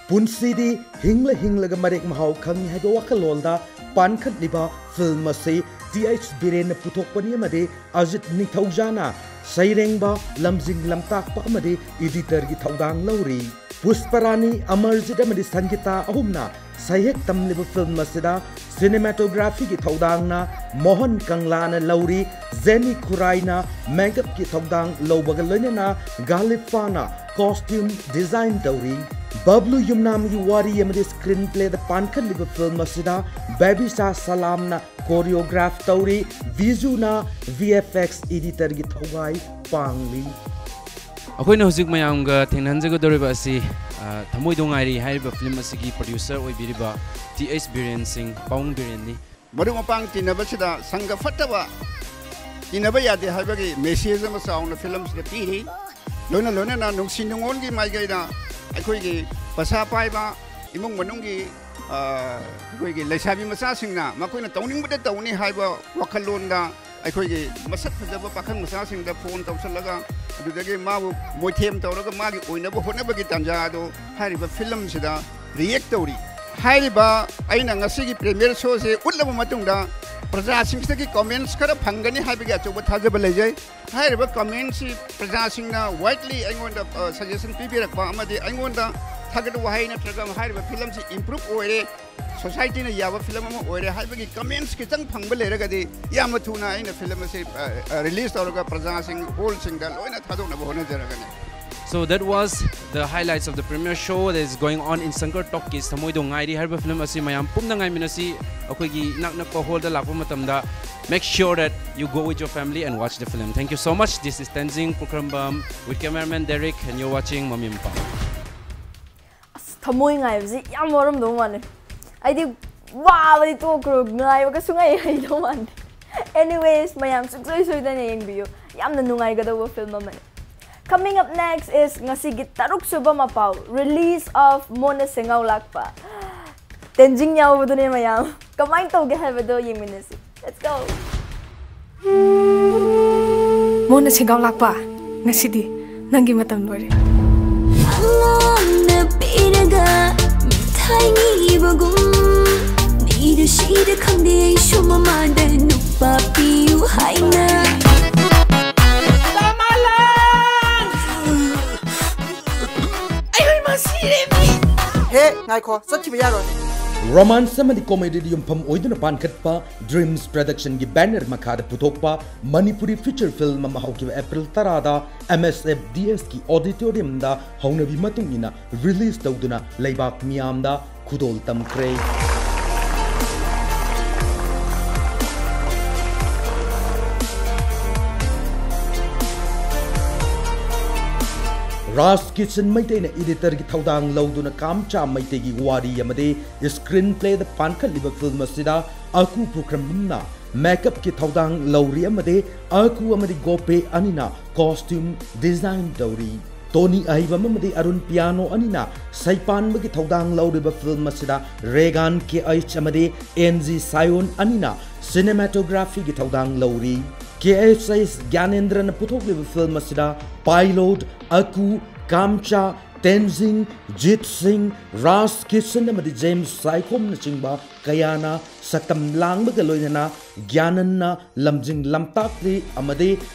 ꯄꯨꯟꯁꯤꯗꯤ ꯍꯤꯡꯂ ꯍꯤꯡꯂꯒ ꯃꯔꯦꯛ ꯃꯍꯥꯎ ꯈꯪꯉꯤ ꯍꯥꯏꯕ ꯋꯥꯈꯜꯂꯣꯟꯗ ꯄꯥꯟꯈꯠꯂꯤꯕ ꯐꯤꯜꯝ ꯑꯁꯤ ꯇꯤ ꯑꯩꯆ ꯕꯤꯔꯦꯟꯅ ꯄꯨꯊꯣꯛꯄꯅꯤ ꯑꯃꯗꯤ ꯑꯖꯤꯠ ꯅꯤꯡꯊꯧꯖꯥꯅ ꯁꯩꯔꯦꯡꯕ, ꯂꯝꯖꯤꯡ ꯂꯝꯇꯥꯛꯄ ꯑꯃꯗꯤ ꯏꯗꯤꯇꯔꯒꯤ ꯊꯧꯗꯥꯡ ꯂꯧꯔꯤ꯫ ꯄꯨꯁꯄꯔꯥꯅꯤ, ꯑꯃꯔꯖꯤꯠ ꯑꯃꯗꯤ ꯁꯪꯒꯤꯇꯥ ꯑꯍꯨꯝꯅ ꯁꯩꯍꯦꯛ ꯇꯝꯂꯤꯕ ꯐꯤꯜꯝ ꯑꯁꯤꯗ ꯁꯤꯅꯦꯃꯥꯇꯣꯒ꯭ꯔꯥꯐꯤꯒꯤ ꯊꯧꯗꯥꯡꯅ ꯃꯣꯍꯟ ꯀꯪꯂꯥꯅ ꯂꯧꯔꯤ, ꯖꯦꯅꯤ ꯈꯨꯔꯥꯏꯅ ꯃꯦꯀꯞꯀꯤ ꯊꯧꯗꯥꯡ ꯂꯧꯕꯒ ꯂꯣꯏꯅꯅ ꯒꯥꯂꯤꯐꯥꯅ ꯀꯣꯁꯇ꯭ꯌꯨꯝ ꯗꯤꯖꯥꯏꯟ ꯇꯧꯔꯤ꯫ ꯕꯕ꯭ꯂꯨ ꯌꯨꯝꯅꯥꯝꯒꯤ ꯋꯥꯔꯤ ꯑꯃꯗꯤ ꯁ꯭ꯀ꯭ꯔꯤꯟ ꯄ꯭ꯂꯦꯗ ꯄꯥꯟꯈꯠꯂꯤꯕ ꯐꯤꯜꯝ ꯑꯁꯤꯗ ꯕꯦꯕꯤꯁꯥ ꯁꯂꯥꯝꯅ ꯀꯣꯔꯤꯌꯣꯒ꯭ꯔꯥꯐ ꯇꯧꯔꯤ, ꯕꯤꯖꯨꯅ ꯚꯤ ꯑꯦꯐ ꯑꯦꯛꯁ ꯏꯗꯤꯇꯔꯒꯤ ꯊꯧꯒꯥꯏ ꯄꯥꯡꯂꯤ꯫ ꯑꯩꯈꯣꯏꯅ ꯍꯧꯖꯤꯛ ꯃꯌꯥꯝꯒ ꯊꯦꯡꯅꯍꯟꯖꯒꯗꯧꯔꯤꯕ ꯑꯁꯤ, ꯑ, ꯊꯃꯣꯏꯗꯣ ꯉꯥꯏꯔꯤ ꯍꯥꯏꯔꯤꯕ ꯐꯤꯂꯝ ꯑꯁꯤꯒꯤ ꯄ꯭ꯔꯣꯗ꯭ꯌꯨꯁꯔ ꯑꯣꯏꯕꯤꯔꯤꯕ ꯇꯤ ꯑꯩꯆ ꯕꯤꯔꯦꯟ ꯁꯤꯡ, ꯄꯥꯎꯡ ꯕꯤꯔꯦꯟꯅꯤ꯫ ꯃꯔꯨꯞ ꯃꯄꯥꯡ ꯇꯤꯟꯅꯕꯁꯤꯗ ꯁꯪꯒ ꯐꯠꯇꯕ ꯇꯤꯟꯅꯕ ꯌꯥꯗꯦ ꯍꯥꯏꯕꯒꯤ ꯃꯦꯁꯦꯖ ꯑꯃ ꯆꯥꯎꯅ ꯐꯤꯂꯝꯁꯤꯗ ꯄꯤꯔꯤ꯫ ꯂꯣꯏꯅ ꯂꯣꯏꯅꯅ ꯅꯨꯡꯁꯤ ꯅꯨꯡꯉꯣꯟꯒꯤ ꯃꯥꯏꯀꯩꯗ ꯑꯩꯈꯣꯏꯒꯤ ꯄꯩꯁꯥ ꯄꯥꯏꯕ ꯏꯃꯨꯡ ꯃꯅꯨꯡꯒꯤ, ꯑ, ꯑꯩꯈꯣꯏꯒꯤ ꯂꯩꯁꯥꯕꯤ ꯃꯆꯥꯁꯤꯡꯅ ꯃꯈꯣꯏꯅ ꯇꯧꯅꯤꯡꯕꯗ ꯇꯧꯅꯤ ꯍꯥꯏꯕ ꯋꯥꯈꯜꯂꯣꯟꯗ ꯑꯩꯈꯣꯏꯒꯤ ꯃꯁꯛ ꯐꯖꯕ ꯄꯥꯈꯪ ꯃꯆꯥꯁꯤꯡꯗ ꯐꯣꯟ ꯇꯧꯁꯜꯂꯒ ꯑꯗꯨꯗꯒꯤ ꯃꯥꯕꯨ ꯃꯣꯏꯊꯦꯝ ꯇꯧꯔꯒ ꯃꯥꯒꯤ ꯑꯣꯏꯅꯕ ꯍꯣꯠꯅꯕꯒꯤ ꯇꯥꯟꯖꯥ ꯑꯗꯨ ꯍꯥꯏꯔꯤꯕ ꯐꯤꯂꯝꯁꯤꯗ ꯔꯤꯌꯦꯛ ꯇꯧꯔꯤ꯫ ꯍꯥꯏꯔꯤꯕ ꯑꯩꯅ ꯉꯁꯤꯒꯤ ꯄ꯭ꯔꯤꯃꯤꯌꯔ ꯁꯣꯁꯦ ꯎꯠꯂꯕ ꯃꯇꯨꯡꯗ ꯄ꯭ꯔꯖꯥꯁꯤꯡꯁꯤꯗꯒꯤ ꯀꯣꯃꯦꯟꯠꯁ ꯈꯔ ꯐꯪꯒꯅꯤ ꯍꯥꯏꯕꯒꯤ ꯑꯆꯧꯕ ꯊꯥꯖꯕ ꯂꯩꯖꯩ꯫ ꯍꯥꯏꯔꯤꯕ ꯀꯃꯦꯟꯠꯁꯤ ꯄ꯭ꯔꯖꯥꯁꯤꯡꯅ ꯋꯥꯏꯗꯂꯤ ꯑꯩꯉꯣꯟꯗ, ꯑ, ꯁꯖꯦꯁꯟ ꯄꯤꯕꯤꯔꯛꯄ ꯑꯃꯗꯤ ꯑꯩꯉꯣꯟꯗ ꯊꯥꯒꯠ ꯋꯥꯍꯩ ꯅꯠꯇ꯭ꯔꯒ ꯍꯥꯏꯔꯤꯕ ꯐꯤꯂꯝꯁꯤ ꯏꯝꯄ꯭ꯔꯨꯞ ꯑꯣꯏꯔꯦ, ꯁꯣꯁꯥꯏꯇꯤꯅ ꯌꯥꯕ ꯐꯤꯂꯝ ꯑꯃ ꯑꯣꯏꯔꯦ ꯍꯥꯏꯕꯒꯤ ꯀꯃꯦꯟꯠꯁ ꯈꯤꯇꯪ ꯐꯪꯕ ꯂꯩꯔꯒꯗꯤ ꯌꯥꯝꯅ ꯊꯨꯅ ꯑꯩꯅ ꯐꯤꯂꯝ ꯑꯁꯤ, ꯑ, ꯑ, ꯔꯤꯂꯤꯖ ꯇꯧꯔꯒ ꯄ꯭ꯔꯖꯥꯁꯤꯡ ꯍꯣꯜꯁꯤꯡꯗ ꯂꯣꯏꯅ ꯊꯥꯗꯣꯛꯅꯕ ꯍꯣꯠꯅꯖꯔꯒꯅꯤ꯫ So that was the highlights of the premiere show that is going on in Sankar Talkies. ꯊꯃꯣꯏꯗꯣ ꯉꯥꯏꯔꯤ ꯍꯥꯏꯔꯤꯕ ꯐꯤꯂꯝ ꯑꯁꯤ ꯃꯌꯥꯝ ꯄꯨꯝꯅ ꯉꯥꯏꯃꯤꯟꯅꯁꯤ꯫ ꯑꯩꯈꯣꯏꯒꯤ ꯏꯅꯥꯛ ꯅꯛꯄ ꯍꯣꯜꯗ ꯂꯥꯛꯄ ꯃꯇꯝꯗ, make sure that you go with your family and watch the film. Thank you so much. This is Tenzing Pukhrambam with cameraman Derek, and you're watching ꯃꯃꯤ ꯃꯄꯥ꯫ ꯑꯁ, ꯊꯃꯣꯏ ꯉꯥꯏꯕꯁꯤ ꯌꯥꯝ ꯋꯥꯔꯝꯗꯧ ꯃꯥꯜꯂꯦ꯫ ꯑꯩꯗꯤ ꯋꯥꯕꯗꯤ ꯇꯣꯛꯈ꯭ꯔꯣ, ꯉꯥꯏꯕꯒ ꯁꯨꯡꯍꯩ ꯍꯩꯗꯧ ꯃꯥꯟꯗꯦ꯫ Anyways, ꯃꯌꯥꯝ ꯁꯨꯡꯁꯣꯏ ꯁꯣꯏꯗꯅ ꯌꯦꯡꯕꯤꯌꯨ, ꯌꯥꯝꯅ ꯅꯨꯡꯉꯥꯏꯒꯗꯧꯕ ꯐꯤꯂꯝ ꯑꯃꯅꯤ꯫ Coming up next is ꯉꯁꯤꯒꯤ ꯇꯔꯨꯛ ꯁꯨꯕ ꯃꯄꯥꯎ, release of ꯃꯣꯟꯅ ꯁꯦꯡꯒꯥꯎ ꯂꯥꯛꯄ꯫ ꯇꯦꯟꯖꯤꯡ ꯌꯥꯎꯕꯗꯨꯅꯦ ꯃꯌꯥꯝ꯫ ꯀꯃꯥꯏꯅ ꯇꯧꯒꯦ ꯍꯥꯏꯕꯗꯣ ꯌꯦꯡꯃꯤꯟꯅꯁꯤ꯫ Let's go! ꯃꯣꯟꯅ ꯁꯦꯡꯒꯥꯎ ꯂꯥꯛꯄ, ꯉꯁꯤꯗꯤ ꯅꯪꯒꯤ ꯃꯇꯝ ꯂꯣꯏꯔꯦ꯫ ꯑꯉꯥꯡꯅ ꯄꯤꯔꯒ ꯃꯤꯊꯥꯏ ꯅꯤꯕꯒꯨꯝ, ꯅꯤꯔꯨꯁꯤꯗ ꯈꯪꯗꯦ ꯑꯩꯁꯨ ꯃꯃꯥꯗ ꯅꯨꯄꯥ ꯄꯤꯌꯨ ꯍꯥꯏꯅ꯫ ꯑꯩꯈꯣꯏ ꯃꯁꯤꯔꯦ ꯃꯤ꯫ ꯍꯦ, ꯉꯥꯏꯈꯣ, ꯆꯠꯈꯤꯕ ꯌꯥꯔꯣꯏ꯫ ꯔꯣꯃꯥꯟꯁ ꯑꯃꯗꯤ ꯀꯣꯃꯦꯗꯤꯗ ꯌꯨꯝꯐꯝ ꯑꯣꯏꯗꯨꯅ ꯄꯥꯟꯈꯠꯄ ꯗ꯭ꯔꯤꯝꯁ ꯄ꯭ꯔꯗꯛꯁꯟꯒꯤ ꯕꯦꯅꯔ ꯃꯈꯥꯗ ꯄꯨꯊꯣꯛꯄ ꯃꯅꯤꯄꯨꯔꯤ ꯐꯤꯆꯔ ꯐꯤꯜꯝ ꯑꯃ ꯍꯧꯈꯤꯕ ꯑꯦꯄ꯭ꯔꯤꯜ ꯇꯔꯥꯗ ꯑꯦꯝ ꯑꯦꯁ ꯑꯦꯐ ꯗꯤ ꯑꯦꯁꯀꯤ ꯑꯣꯗꯤꯇꯣꯔꯤꯌꯝꯗ ꯍꯧꯅꯕꯤ ꯃꯇꯨꯡ ꯏꯟꯅ ꯔꯤꯂꯤꯖ ꯇꯧꯗꯨꯅ ꯂꯩꯕꯥꯛ ꯃꯤꯌꯥꯝꯗ ꯈꯨꯗꯣꯜ ꯇꯝꯈ꯭ꯔꯦ꯫ ꯔꯥꯖ ꯀꯤꯁꯟ ꯃꯩꯇꯩꯅ ꯏꯗꯤꯇꯔꯒꯤ ꯊꯧꯗꯥꯡ ꯂꯧꯗꯨꯅ ꯀꯥꯝꯆꯥ ꯃꯩꯇꯩꯒꯤ ꯋꯥꯔꯤ ꯑꯃꯗꯤ ꯁ꯭ꯀ꯭ꯔꯤꯟ ꯄ꯭ꯂꯦꯗ ꯄꯥꯟꯈꯠꯂꯤꯕ ꯐꯤꯜꯝ ꯑꯁꯤꯗ ꯑꯀꯨ ꯄꯨꯈ꯭ꯔꯝꯕꯝꯅ ꯃꯦꯀꯞꯀꯤ ꯊꯧꯗꯥꯡ ꯂꯧꯔꯤ ꯑꯃꯗꯤ ꯑꯀꯨ ꯑꯃꯗꯤ ꯒꯣꯄꯦ ꯑꯅꯤꯅ ꯀꯣꯁꯇ꯭ꯌꯨꯝ ꯗꯤꯖꯥꯏꯟ ꯇꯧꯔꯤ꯫ ꯇꯣꯅꯤ ꯑꯍꯩꯕꯝ ꯑꯃꯗꯤ ꯑꯔꯨꯟ ꯄꯤꯌꯥꯅꯣ ꯑꯅꯤꯅ ꯁꯩꯄꯥꯟꯕꯒꯤ ꯊꯧꯗꯥꯡ ꯂꯧꯔꯤꯕ ꯐꯤꯜꯝ ꯑꯁꯤꯗ ꯔꯦꯒꯥꯟ ꯀꯦ ꯑꯩꯆ ꯑꯃꯗꯤ ꯑꯦꯟ ꯖꯤ ꯁꯥꯌꯣꯟ ꯑꯅꯤꯅ ꯁꯤꯅꯦꯃꯥꯇꯣꯒ꯭ꯔꯥꯐꯤꯒꯤ ꯊꯧꯗꯥꯡ ꯂꯧꯔꯤ꯫ ꯀꯦ ꯑꯩꯆ ꯑꯩꯆ ꯒ꯭ꯌꯥꯅꯦꯟꯗ꯭ꯔꯅ ꯄꯨꯊꯣꯛꯂꯤꯕ ꯐꯤꯜꯝ ꯑꯁꯤꯗ ꯄꯥꯏꯂꯣꯠ, ꯑꯀꯨ, ꯀꯥꯝꯆꯥ, ꯇꯦꯟꯖꯤꯡ, ꯖꯤꯠ ꯁꯤꯡ, ꯔꯥꯖ ꯀꯤꯁꯟ ꯑꯃꯗꯤ ꯖꯦꯝꯁ ꯁꯥꯏꯈꯣꯝꯅꯆꯤꯡꯕ ꯀꯌꯥꯅ ꯁꯛꯇꯝ ꯂꯥꯡꯕꯒ ꯂꯣꯏꯅꯅ ꯒ꯭ꯌꯥꯅꯟꯅ ꯂꯝꯖꯤꯡ ꯂꯝꯇꯥꯛꯂꯤ ꯑꯃꯗꯤ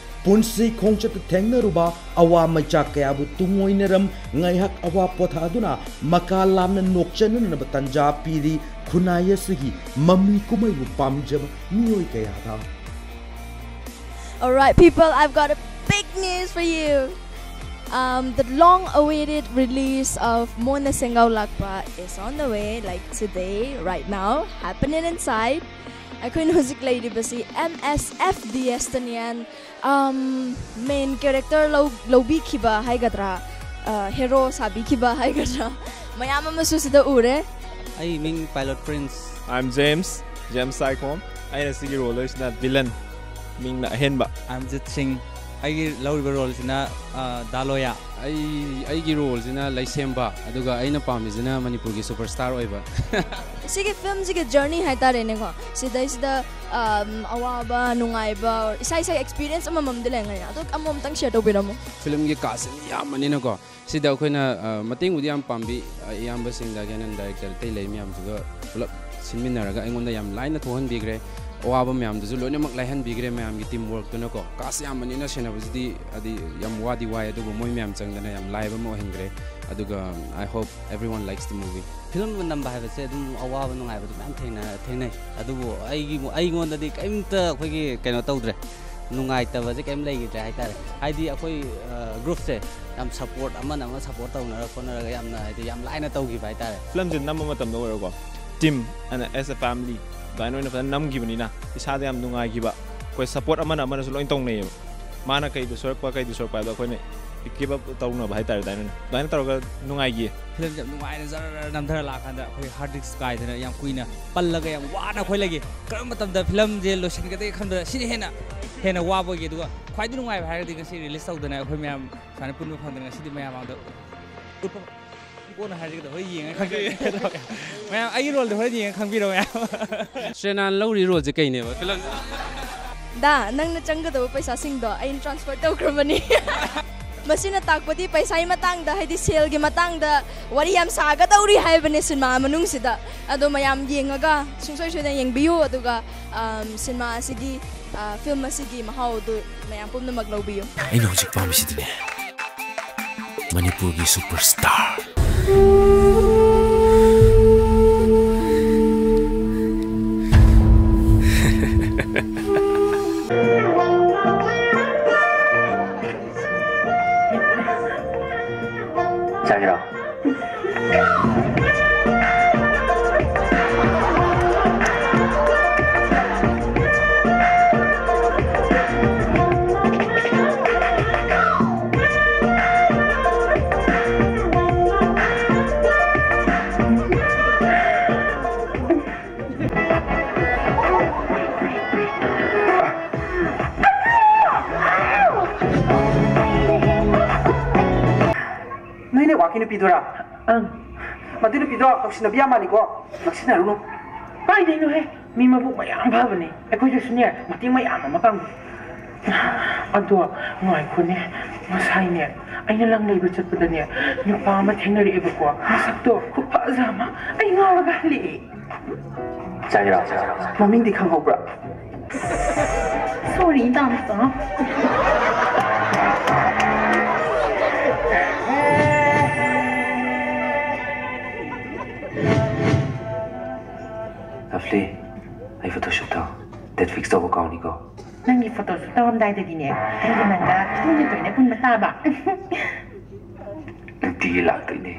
ꯄꯨꯟꯁꯤ ꯈꯣꯡꯆꯠꯇ ꯊꯦꯡꯅꯔꯨꯕ ꯑꯋꯥ ꯃꯩꯆꯥꯛ ꯀꯌꯥꯕꯨ ꯇꯨꯡꯑꯣꯏꯅꯔꯝ ꯉꯥꯏꯍꯥꯛ ꯑꯋꯥ ꯄꯣꯊꯥꯗꯨꯅ ꯃꯀꯥ ꯂꯥꯝꯅ ꯅꯣꯛꯆꯅꯅꯕ ꯇꯟꯖꯥ ꯄꯤꯔꯤ ꯈꯨꯟꯅꯥꯏ ꯑꯁꯤꯒꯤ ꯃꯃꯤ ꯀꯨꯝꯍꯩꯕꯨ ꯄꯥꯝꯖꯕ ꯃꯤꯑꯣꯏ ꯀꯌꯥꯗ꯫ Alright, people, I've got a big news for you. Um, the long-awaited release of Mona Sengaw Lakpa is on the way, like today, right now, happening inside. ꯑꯩꯈꯣꯏꯅ ꯍꯧꯖꯤꯛ ꯂꯩꯔꯤꯕꯁꯤ M S F D S ꯇꯅꯤꯌꯥꯟ, um, main character ꯂꯧ ꯂꯧꯕꯤꯈꯤꯕ ꯍꯥꯏꯒꯗ꯭ꯔꯥ, uh, hero ꯁꯥꯕꯤꯈꯤꯕ ꯍꯥꯏꯒꯗ꯭ꯔꯥ, ꯃꯌꯥꯝ ꯑꯃꯁꯨ ꯁꯤꯗ ꯎꯔꯦ꯫ ꯑꯩ ꯃꯤꯡ Pilot Prince꯫ I'm James, James Saikhom. ꯑꯩꯅ ꯁꯤꯒꯤ ꯔꯣꯜꯗ ꯁꯤꯅ ꯚꯤꯂꯟ, ꯃꯤꯡꯅ ꯑꯍꯦꯟꯕ꯫ I'm Jit Singh꯫ ꯑꯩꯒꯤ ꯂꯧꯔꯤꯕ ꯔꯣꯜꯁꯤꯅ ꯗꯥꯂꯣꯌꯥ꯫ ꯑꯩ ꯑꯩꯒꯤ ꯔꯣꯜꯁꯤꯅ ꯂꯩꯁꯦꯝꯕ, ꯑꯗꯨꯒ ꯑꯩꯅ ꯄꯥꯝꯃꯤꯁꯤꯅ ꯃꯅꯤꯄꯨꯔꯒꯤ ꯁꯨꯄꯔ ꯁ꯭ꯇꯥꯔ ꯑꯣꯏꯕ꯫ ꯁꯤꯒꯤ ꯐꯤꯂꯝꯁꯤꯒꯤ ꯖꯔꯅꯤ ꯍꯥꯏꯇꯥꯔꯦꯅꯦꯀꯣ, ꯁꯤꯗꯩꯁꯤꯗ ꯑꯋꯥꯕ ꯅꯨꯡꯉꯥꯏꯕ ꯏꯁꯥ ꯏꯁꯥꯒꯤ ꯑꯦꯛꯁꯄꯤꯔꯤꯌꯦꯟꯁ ꯑꯃꯃꯝꯗꯤ ꯂꯩꯔꯝꯒꯅꯤ, ꯑꯗꯣ ꯑꯃꯃꯝꯇꯪ ꯁꯤꯌꯔ ꯇꯧꯕꯤꯔꯝꯃꯣ꯫ ꯐꯤꯂꯝꯒꯤ ꯀꯥꯁ ꯌꯥꯝꯕꯅꯤꯅꯀꯣ, ꯁꯤꯗ ꯑꯩꯈꯣꯏꯅ ꯃꯇꯦꯡꯕꯨꯗꯤ ꯌꯥꯝ ꯄꯥꯡꯕꯤ, ꯏꯌꯥꯝꯕꯁꯤꯡꯗ ꯒ꯭ꯌꯥꯅꯟ ꯗꯥꯏꯔꯦꯛꯇꯔ ꯑꯇꯩ ꯂꯩ ꯃꯌꯥꯝꯁꯤꯒ ꯄꯨꯂꯞ ꯁꯤꯟꯃꯤꯟꯅꯔꯒ ꯑꯩꯉꯣꯟꯗ ꯌꯥꯝ ꯂꯥꯏꯅ ꯊꯣꯛꯍꯟꯕꯤꯈ꯭ꯔꯦ꯫ ꯑꯋꯥꯕ ꯃꯌꯥꯝꯗꯨꯁꯨ ꯂꯣꯏꯅꯃꯛ ꯂꯥꯏꯍꯟꯕꯤꯈ꯭ꯔꯦ ꯃꯌꯥꯝꯒꯤ ꯇꯤꯝ ꯋꯥꯔꯛꯇꯨꯅꯀꯣ꯫ ꯀꯥꯁ ꯌꯥꯝꯕꯅꯤꯅ ꯁꯦꯟꯅꯕꯁꯤꯗꯤ ꯍꯥꯏꯗꯤ ꯌꯥꯝ ꯋꯥꯗꯤ ꯋꯥꯏ, ꯑꯗꯨꯕꯨ ꯃꯣꯏ ꯃꯌꯥꯝ ꯆꯪꯗꯅ ꯌꯥꯝ ꯂꯥꯏꯕ ꯑꯃ ꯑꯣꯏꯍꯟꯈ꯭ꯔꯦ꯫ ꯑꯗꯨꯒ I hope everyone likes the movie꯫ Film ꯅꯝꯕ ꯍꯥꯏꯕꯁꯦ ꯑꯗꯨꯝ ꯑꯋꯥꯕ ꯅꯨꯡꯉꯥꯏꯕꯗꯨ ꯃꯌꯥꯝ ꯊꯦꯡꯅ ꯊꯦꯡꯅꯩ꯫ ꯑꯗꯨꯕꯨ ꯑꯩꯒꯤ ꯑꯩꯉꯣꯟꯗꯗꯤ ꯀꯔꯤꯝꯇ ꯑꯩꯈꯣꯏꯒꯤ ꯀꯩꯅꯣ ꯇꯧꯗ꯭ꯔꯦ, ꯅꯨꯡꯉꯥꯏꯇꯕꯁꯦ ꯀꯔꯤꯝ ꯂꯩꯈꯤꯗ꯭ꯔꯦ ꯍꯥꯏꯇꯥꯔꯦ꯫ ꯍꯥꯏꯗꯤ ꯑꯩꯈꯣꯏ ꯒ꯭ꯔꯨꯞꯁꯦ ꯌꯥꯝ ꯁꯞꯄꯣꯔꯠ, ꯑꯃꯅ ꯑꯃ ꯁꯞꯄꯣꯔꯠ ꯇꯧꯅꯔ ꯈꯣꯠꯅꯔꯒ ꯌꯥꯝꯅ ꯍꯥꯏꯗꯤ ꯌꯥꯝ ꯂꯥꯏꯅ ꯇꯧꯈꯤꯕ ꯍꯥꯏꯇꯥꯔꯦ꯫ ꯐꯤꯂꯝꯁꯦ ꯅꯝꯕ ꯃꯇꯝꯗ ꯑꯣꯏꯔꯣꯀꯣ, team N S A family ꯑꯗꯨꯃꯥꯏꯅ ꯑꯣꯏꯅ ꯐꯖꯅ ꯅꯝꯈꯤꯕꯅꯤꯅ ꯏꯁꯥꯗ ꯌꯥꯝ ꯅꯨꯡꯉꯥꯏꯈꯤꯕ꯫ ꯑꯩꯈꯣꯏ ꯁꯞꯄꯣꯔꯠ ꯑꯃꯅ ꯑꯃꯅꯁꯨ ꯂꯣꯏ ꯇꯧꯅꯩꯌꯦꯕ꯫ ꯃꯥꯅ ꯀꯩꯗ ꯁꯣꯏꯔꯛꯄ ꯀꯩꯗ ꯁꯣꯏꯔꯛꯄ ꯍꯥꯏꯕꯗꯣ ꯑꯩꯈꯣꯏꯅ ꯀꯤꯞ ꯑꯞ ꯇꯧꯅꯕ ꯍꯥꯏꯇꯥꯔꯦ꯫ ꯑꯗꯨꯃꯥꯏꯅ ꯑꯗꯨꯃꯥꯏꯅ ꯇꯧꯔꯒ ꯅꯨꯡꯉꯥꯏꯈꯤ꯫ ꯐꯤꯂꯝꯁꯦ ꯌꯥꯝ ꯅꯨꯡꯉꯥꯏꯅ ꯖꯔ ꯅꯝꯊꯔ ꯂꯥꯛꯀꯥꯟꯗ ꯑꯩꯈꯣꯏ ꯍꯥꯔꯠ ꯗꯤꯁꯛ ꯀꯥꯏꯗꯅ ꯌꯥꯝ ꯀꯨꯏꯅ ꯄꯜꯂꯒ ꯌꯥꯝ ꯋꯥꯅ ꯑꯩꯈꯣꯏ ꯂꯩꯒꯦ꯫ ꯀꯔꯝꯕ ꯃꯇꯝꯗ ꯐꯤꯂꯝꯁꯦ ꯂꯣꯏꯁꯤꯟꯒꯗꯒꯦ ꯈꯟꯕꯗ ꯁꯤꯅ ꯍꯦꯟꯅ ꯍꯦꯟꯅ ꯋꯥꯕ ꯑꯣꯏꯈꯤ꯫ ꯑꯗꯨꯒ ꯈ꯭ꯋꯥꯏꯗꯒꯤ ꯅꯨꯡꯉꯥꯏꯕ ꯍꯥꯏꯔꯒꯗꯤ ꯉꯁꯤ ꯔꯤꯂꯤꯁ ꯇꯧꯗꯅ ꯑꯩꯈꯣꯏ ꯃꯌꯥꯝ ꯁꯨꯃꯥꯏꯅ ꯄꯨꯟꯕ ꯐꯪꯗꯅ ꯉꯁꯤꯗꯤ ꯃꯌꯥꯝ ꯃꯥꯡꯗ ꯎꯠꯄ ꯀꯣꯟꯅ ꯍꯥꯏꯔꯒꯦ꯫ ꯍꯣꯔꯦꯟ ꯌꯦꯡꯉ ꯈꯪꯕꯤꯔꯣ꯫ ꯃꯌꯥꯝ ꯑꯩꯒꯤ ꯔꯣꯜꯗꯣ ꯍꯣꯔꯦꯟ ꯌꯦꯡꯉ ꯈꯪꯕꯤꯔꯣ ꯃꯌꯥꯝ꯫ ꯁ꯭ꯔꯦꯅꯥꯅ ꯂꯧꯔꯤ ꯔꯣꯜꯁꯦ ꯀꯩꯅꯦꯕ ꯐꯤꯂꯝ? ꯗꯥ, ꯅꯪꯅ ꯆꯪꯒꯗꯕ ꯄꯩꯁꯥꯁꯤꯡꯗꯣ ꯑꯩꯅ ꯇ꯭ꯔꯥꯟꯁꯐꯔ ꯇꯧꯈ꯭ꯔꯕꯅꯤ꯫ ꯃꯁꯤꯅ ꯇꯥꯛꯄꯗꯤ ꯄꯩꯁꯥꯒꯤ ꯃꯇꯥꯡꯗ, ꯍꯥꯏꯗꯤ ꯁꯦꯜꯒꯤ ꯃꯇꯥꯡꯗ ꯋꯥꯔꯤ ꯌꯥꯝ ꯁꯥꯒꯗꯧꯔꯤ ꯍꯥꯏꯕꯅꯦ ꯁꯤꯅꯦꯃꯥ ꯃꯅꯨꯡꯁꯤꯗ꯫ ꯑꯗꯣ ꯃꯌꯥꯝ ꯌꯦꯡꯉꯒ ꯁꯨꯡꯁꯣꯏ ꯁꯣꯏꯗꯅ ꯌꯦꯡꯕꯤꯌꯨ, ꯑꯗꯨꯒ ꯑꯝ, ꯁꯤꯅꯦꯃꯥ ꯑꯁꯤꯒꯤ, ꯑ, ꯐꯤꯂꯝ ꯑꯁꯤꯒꯤ ꯃꯍꯥꯎ ꯑꯗꯨ ꯃꯌꯥꯝ ꯄꯨꯝꯅꯃꯛ ꯂꯧꯕꯤꯌꯨ꯫ ꯑꯩꯅ ꯍꯧꯖꯤꯛ ꯄꯥꯝꯃꯤꯁꯤꯗꯤꯅꯦ, ꯃꯅꯤꯄꯨꯔꯒꯤ ꯁꯨꯄꯔ ꯁ꯭ꯇꯥꯔ꯫ ꯏꯗꯨꯔꯥ? ꯑꯪ꯫ ꯃꯗꯨ ꯅꯨꯄꯤꯗꯣ ꯇꯧꯁꯤꯟꯅꯕ ꯌꯥꯝ ꯃꯥꯜꯂꯤꯀꯣ꯫ ꯅꯛꯁꯤꯟꯅꯔꯨꯅꯨ꯫ ꯀꯥꯏꯗꯩꯅꯣꯍꯦ? ꯃꯤ ꯃꯕꯨꯛ ꯃꯌꯥꯝ ꯐꯕꯅꯦ꯫ ꯑꯩꯈꯣꯏꯗꯁꯨꯅꯦ, ꯃꯇꯦꯡ ꯃꯌꯥꯝ ꯑꯃ ꯄꯥꯡꯕꯤ꯫ ꯑꯗꯣ, ꯉꯥꯏꯈꯣꯅꯦ, ꯉꯁꯥꯏꯅꯦ, ꯑꯩꯅ ꯂꯪ ꯂꯩꯕ ꯆꯠꯄꯗꯅꯦ, ꯅꯨꯄꯥ ꯑꯃ ꯊꯦꯡꯅꯔꯛꯑꯦꯕꯀꯣ꯫ ꯃꯁꯛꯇꯣ ꯈꯨꯐꯖ ꯑꯃ꯫ ꯑꯩ ꯉꯥꯎꯔꯒ ꯍꯜꯂꯛꯑꯦ꯫ ꯆꯥꯏꯔꯥ? ꯃꯃꯤꯡꯗꯤ ꯈꯪꯍꯧꯕ꯭ꯔꯥ? Sorry, ꯏꯇꯥꯝꯆꯥ꯫ ꯂꯚꯂꯤ, ꯑꯩ photo shoot ꯇꯣ date fix ꯇꯧꯕ ꯀꯥꯎꯅꯤꯀꯣ꯫ ꯅꯪꯒꯤ photo shoot ꯇꯧꯔꯝꯗꯥꯏꯗꯗꯤꯅꯦ, ꯑꯩꯒꯤ ꯅꯪꯒ ꯇꯣꯏꯅ ꯇꯣꯏꯅ ꯄꯨꯟꯕ ꯇꯥꯕ꯫ ꯅꯨꯡꯇꯤꯒꯤ ꯂꯥꯛꯇꯣꯏꯅꯦ꯫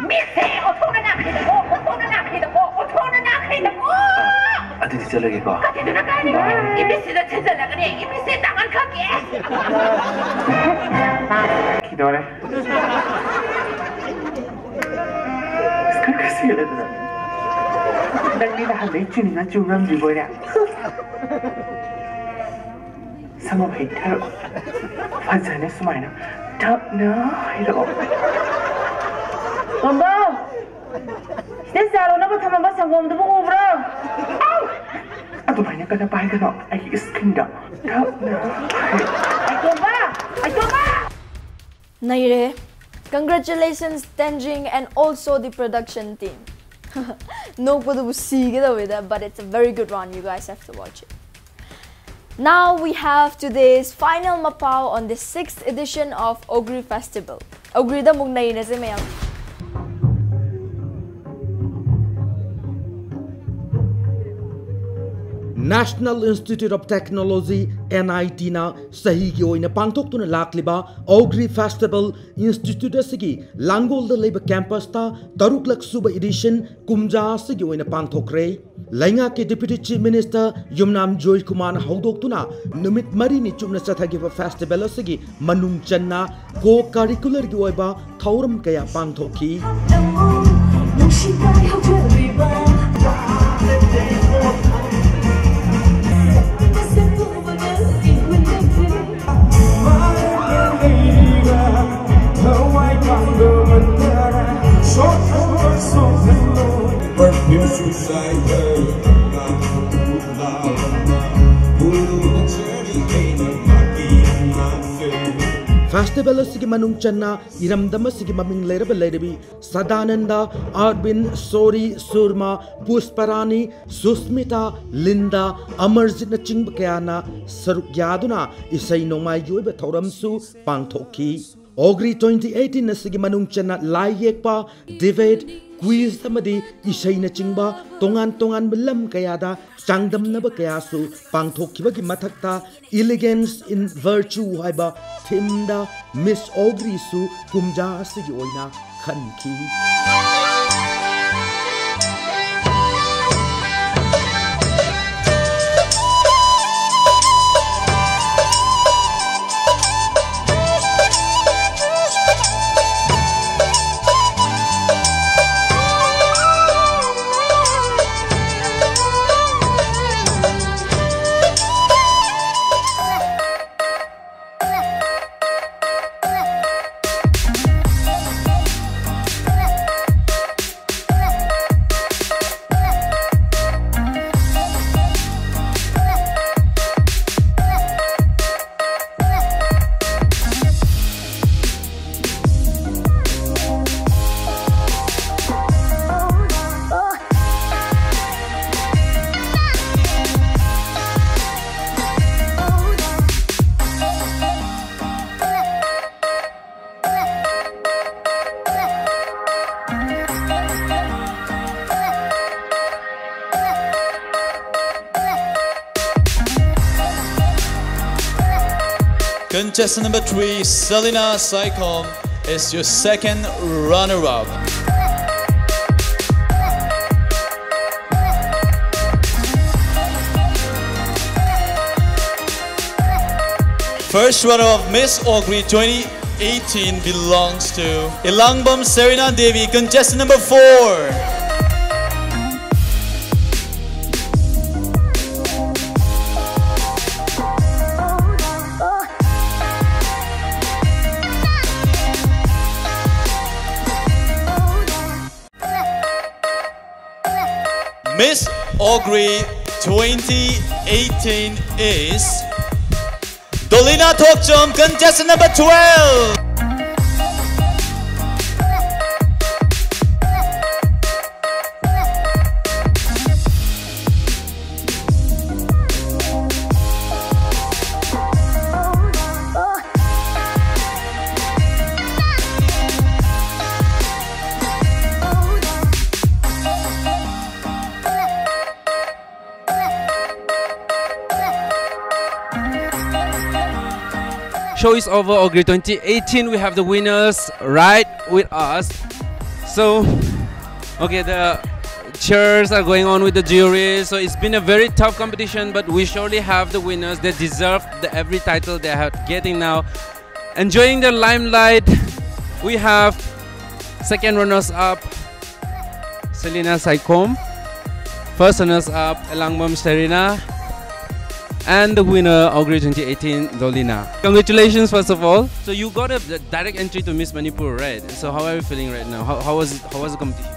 ꯃꯤꯠꯁꯦ ꯑꯣꯟꯊꯣꯛꯅ ꯅꯥꯈ꯭ꯔꯦꯗꯀꯣ, ꯑꯣꯟꯊꯣꯛꯅ ꯅꯥꯈ꯭ꯔꯦꯗꯀꯣ, ꯑꯣꯟꯊꯣꯛꯅ ꯅꯥꯈ꯭ꯔꯦꯗꯀꯣ꯫ ꯑꯗꯨꯗꯤ ꯆꯠꯂꯒꯦꯀꯣ꯫ ꯀꯔꯤꯗꯨꯅ ꯀꯥꯏꯗꯅꯣ? ꯏꯃꯤꯠꯁꯤꯗ ꯊꯤꯟꯖꯜꯂꯒꯅꯦ, ꯏꯃꯤꯠꯁꯦ ꯇꯥꯡꯍꯟꯈ꯭ꯔꯒꯦ꯫ ꯈꯤꯗꯣꯔꯦ꯫ ꯈꯔ ꯈꯔ ꯁꯤꯒꯠꯂꯦꯗꯅ꯫ ꯅꯪꯗꯤ ꯅꯍꯥꯟꯗꯩ ꯆꯨꯅꯤꯡꯉ ꯆꯨ ꯉꯝꯗ꯭ꯔꯤꯕꯣꯏꯔꯦ꯫ ꯁꯪꯒꯣꯝ ꯍꯩꯊꯔꯛꯑꯣ꯫ ꯐꯖꯅ ꯁꯨꯃꯥꯏꯅ ꯇꯞꯅ ꯍꯩꯔꯛꯑꯣ꯫ ꯇꯣꯝꯕ! ꯁꯤꯗ ꯆꯥ ꯂꯣꯟꯅꯕ ꯊꯝꯃꯝꯕ ꯁꯪꯒꯣꯝꯗꯨꯕꯨ ꯎꯕ꯭ꯔꯣ? ꯑꯗꯨꯃꯥꯏꯅ ꯀꯟꯅ ꯄꯥꯏꯒꯅꯣ, ꯑꯩꯒꯤ skin ꯗ꯫ ꯇꯞꯅ ꯍꯩꯔꯛꯑꯣ꯫ ꯑꯩꯇꯣꯝꯕ! ꯑꯩꯇꯣꯝꯕ! ꯅꯩꯔꯦ꯫ Congratulations, Tenjing, and also the production team. ꯅꯣꯛꯄꯗꯨꯕꯨ ꯁꯤꯒꯦ ꯇꯧꯋꯦꯗ, but it's a very good one, you guys have to watch it. Now we have today's final ꯃꯄꯥꯎ on the sixth edition of Ogri Festival. Ogri ꯗ ꯑꯃꯨꯛ ꯅꯩꯔꯁꯦ ꯃꯌꯥꯝ꯫ National Institute of Technology, N I T ꯅ ꯆꯍꯤꯒꯤ ꯑꯣꯏꯅ ꯄꯥꯡꯊꯣꯛꯇꯨꯅ ꯂꯥꯛꯂꯤꯕ Ogri Festival Institute ꯑꯁꯤꯒꯤ ꯂꯥꯡꯒꯣꯜꯗ ꯂꯩꯕ campus ꯇ ꯇꯔꯨꯛꯂꯛ ꯁꯨꯕ edition ꯀꯨꯝꯖꯥ ꯑꯁꯤꯒꯤ ꯑꯣꯏꯅ ꯄꯥꯡꯊꯣꯛꯈ꯭ꯔꯦ꯫ ꯂꯩꯉꯥꯛꯀꯤ Deputy Chief Minister ꯌꯨꯝꯅꯥꯝ ꯖꯣꯏꯀꯨꯃꯥꯔꯅ ꯍꯧꯗꯣꯛꯇꯨꯅ ꯅꯨꯃꯤꯠ ꯃꯔꯤꯅꯤ ꯆꯨꯞꯅ ꯆꯠꯊꯈꯤꯕ festival ꯑꯁꯤꯒꯤ ꯃꯅꯨꯡ ꯆꯟꯅ co-curricular ꯒꯤ ꯑꯣꯏꯕ ꯊꯧꯔꯝ ꯀꯌꯥ ꯄꯥꯡꯊꯣꯛꯈꯤ꯫ Festival ꯑꯁꯤꯒꯤ ꯃꯅꯨꯡ ꯆꯟꯅ ꯏꯔꯝꯗꯝ ꯑꯁꯤꯒꯤ ꯃꯃꯤꯡ ꯂꯩꯔꯕ ꯂꯩꯔꯕꯤ ꯁꯗꯥꯅꯟꯗ, ꯑꯥꯔꯕꯤꯟ, ꯁꯣꯔꯤ, ꯁꯨꯔꯃꯥ, ꯄꯨꯁꯄꯔꯥꯅꯤ, ꯁꯨꯁꯃꯤꯇꯥ, ꯂꯤꯟꯗꯥ, ꯑꯃꯔꯖꯤꯠꯅꯆꯤꯡꯕ ꯀꯌꯥꯅ ꯁꯔꯨꯛ ꯌꯥꯗꯨꯅ ꯏꯁꯩ ꯅꯣꯡꯃꯥꯏꯒꯤ ꯑꯣꯏꯕ ꯊꯧꯔꯝꯁꯨ ꯄꯥꯡꯊꯣꯛꯈꯤ꯫ ꯑꯣꯒ꯭ꯔꯤ twenty eighteen ꯑꯁꯤꯒꯤ ꯃꯅꯨꯡ ꯆꯟꯅ ꯂꯥꯏ ꯌꯦꯛꯄ, debate, quiz ꯑꯃꯗꯤ ꯏꯁꯩꯅꯆꯤꯡꯕ ꯇꯣꯉꯥꯟ ꯇꯣꯉꯥꯟꯕ ꯂꯝ ꯀꯌꯥꯗ ꯆꯥꯡꯗꯝꯅꯕ ꯀꯌꯥꯁꯨ ꯄꯥꯡꯊꯣꯛꯈꯤꯕꯒꯤ ꯃꯊꯛꯇ Elegance in Virtue ꯍꯥꯏꯕ themeꯗ Miss ꯑꯣꯒ꯭ꯔꯤꯁꯨ ꯀꯨꯝꯖꯥ ꯑꯁꯤꯒꯤ ꯑꯣꯏꯅ ꯈꯟꯈꯤ꯫ Contestant number three, Selina Saikom, is your second runner-up. First runner-up, Miss Ogri twenty eighteen, belongs to Ilangbam Serena Devi, contestant number four. Miss Ogri twenty eighteen is Dolina Thokchom, contestant number twelve. Show is over, Ogri twenty eighteen. We have the winners right with us. So, okay, the cheers are going on with the jury. So it's been a very tough competition, but we surely have the winners. They deserve the every title they are getting now. Enjoying the limelight, we have second runners up, Selina Saikom. First runners up, Elangbam Serena. And the winner, Ogri twenty eighteen, Dolina. Congratulations, first of all. So you got a d- direct entry to Miss Manipur, right? So how are you feeling right now? How, how was how was the competition?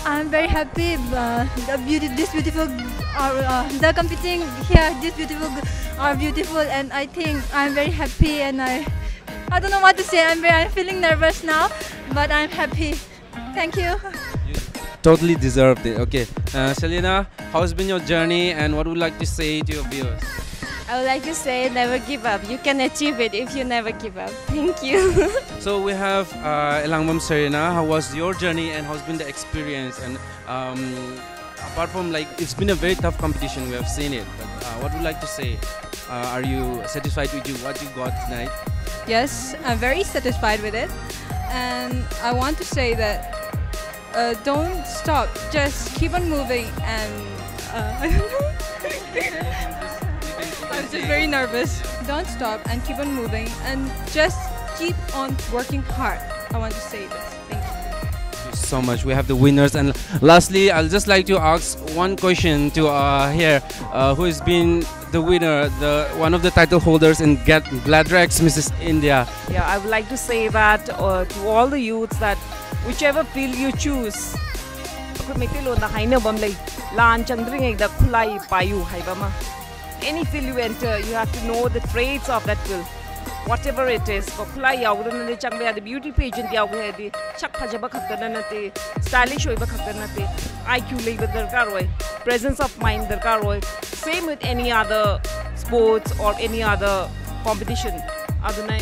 I'm very happy. Uh, the beauty, this beautiful, uh, uh, the competing here, this beautiful g- are beautiful, and I think I'm very happy, and I, I don't know what to say. I'm very, I'm feeling nervous now, but I'm happy. Thank you. Totally deserved it. Okay, uh, Selina, how's been your journey, and what would you like to say to your viewers? I would like to say never give up. You can achieve it if you never give up. Thank you. So we have uh, Elangbam Serena. How was your journey, and how's been the experience? And um, apart from, like, it's been a very tough competition. We have seen it. But uh, what would you like to say? Uh, are you satisfied with you what you got tonight? Yes, I'm very satisfied with it, and I want to say that uh, don't stop. Just keep on moving, and uh, I don't know. I'm just very nervous. Don't stop and keep on moving, and just keep on working hard. I want to say this. Thank you. So much. We have the winners, and lastly, I'll just like to ask one question to uh, here, uh, who has been the winner, the one of the title holders in Glad- Gladrex, Missus India. Yeah, I would like to say that uh, to all the youths that whichever field you choose, ꯑꯩꯈꯣꯏ ꯃꯩꯇꯩꯂꯣꯟꯗ ꯍꯥꯏꯅꯕ ꯑꯃ ꯂꯩ, ꯂꯥꯟ ꯆꯪꯗ꯭ꯔꯤꯉꯩꯗ ꯈꯨꯠꯂꯥꯏ ꯄꯥꯏꯌꯨ ꯍꯥꯏꯕ ꯑꯃ. Any field you enter, you have to know the trades of that field. Whatever it is, ꯀꯣ, ꯈꯨꯠꯂꯥꯏ ꯌꯥꯎꯗꯅꯗꯤ ꯆꯪꯕ ꯌꯥꯗꯦ, beauty pageant ꯌꯥꯎꯒꯦ ꯍꯥꯏꯔꯗꯤ ꯁꯛ ꯐꯖꯕ ꯈꯛꯇꯅ ꯅꯠꯇꯦ, stylish ꯑꯣꯏꯕ ꯈꯛꯇ ꯅꯠꯇꯦ, I Q ꯂꯩꯕ ꯗꯔꯀꯥꯔ ꯑꯣꯏ, presence of mind ꯗꯔꯀꯥꯔ ꯑꯣꯏ. Same with any other sports or any other competition. ꯑꯗꯨꯅ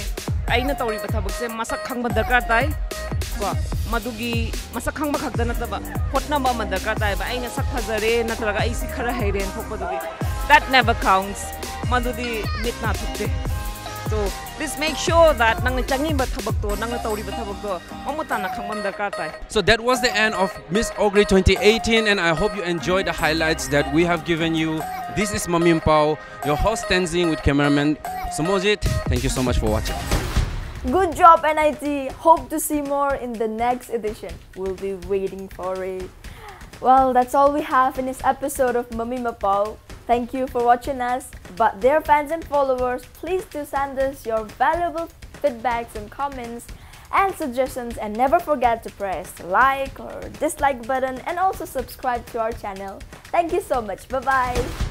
ꯑꯩꯅ ꯇꯧꯔꯤꯕ ꯊꯕꯛꯁꯦ ꯃꯁꯛ ꯈꯪꯕ ꯗꯔꯀꯥꯔ ꯇꯥꯏ, ꯀꯣ, ꯃꯗꯨꯒꯤ ꯃꯁꯛ ꯈꯪꯕ ꯈꯛꯇ ꯅꯠꯇꯕ ꯍꯣꯠꯅꯕ ꯑꯃ ꯗꯔꯀꯥꯔ ꯇꯥꯏꯕ. ꯑꯩꯅ ꯁꯛ ꯐꯖꯔꯦ ꯅꯠꯇ꯭ꯔꯒ ꯑꯩ ꯁꯤ ꯈꯔ ꯍꯩꯔꯦꯅ ꯊꯣꯛꯄꯗꯨꯗꯤ, that never counts. ꯃꯗꯨꯗꯤ ꯃꯤꯠ ꯅꯥ ꯊꯨꯞꯇꯦ. So please make sure that ꯅꯪꯅ ꯆꯪꯉꯤꯕ ꯊꯕꯛꯇꯣ, ꯅꯪꯅ ꯇꯧꯔꯤꯕ ꯊꯕꯛꯇꯣ ꯃꯃꯨꯠ ꯇꯥꯅ ꯈꯪꯕ ꯑꯃ ꯗꯔꯀꯥꯔ ꯇꯥꯏ. So that was the end of Miss Ogri twenty eighteen, and I hope you enjoyed the highlights that we have given you. This is Mami Mapao, your host Tenzing, with cameraman Somojit. Thank you so much for watching. Good job, N I T. Hope to see more in the next edition. We'll be waiting for it. Well, that's all we have in this episode of Mami Mapao. Thank you for watching us. But dear fans and followers, please do send us your valuable feedbacks and comments and suggestions, and never forget to press like or dislike button and also subscribe to our channel. Thank you so much. Bye bye.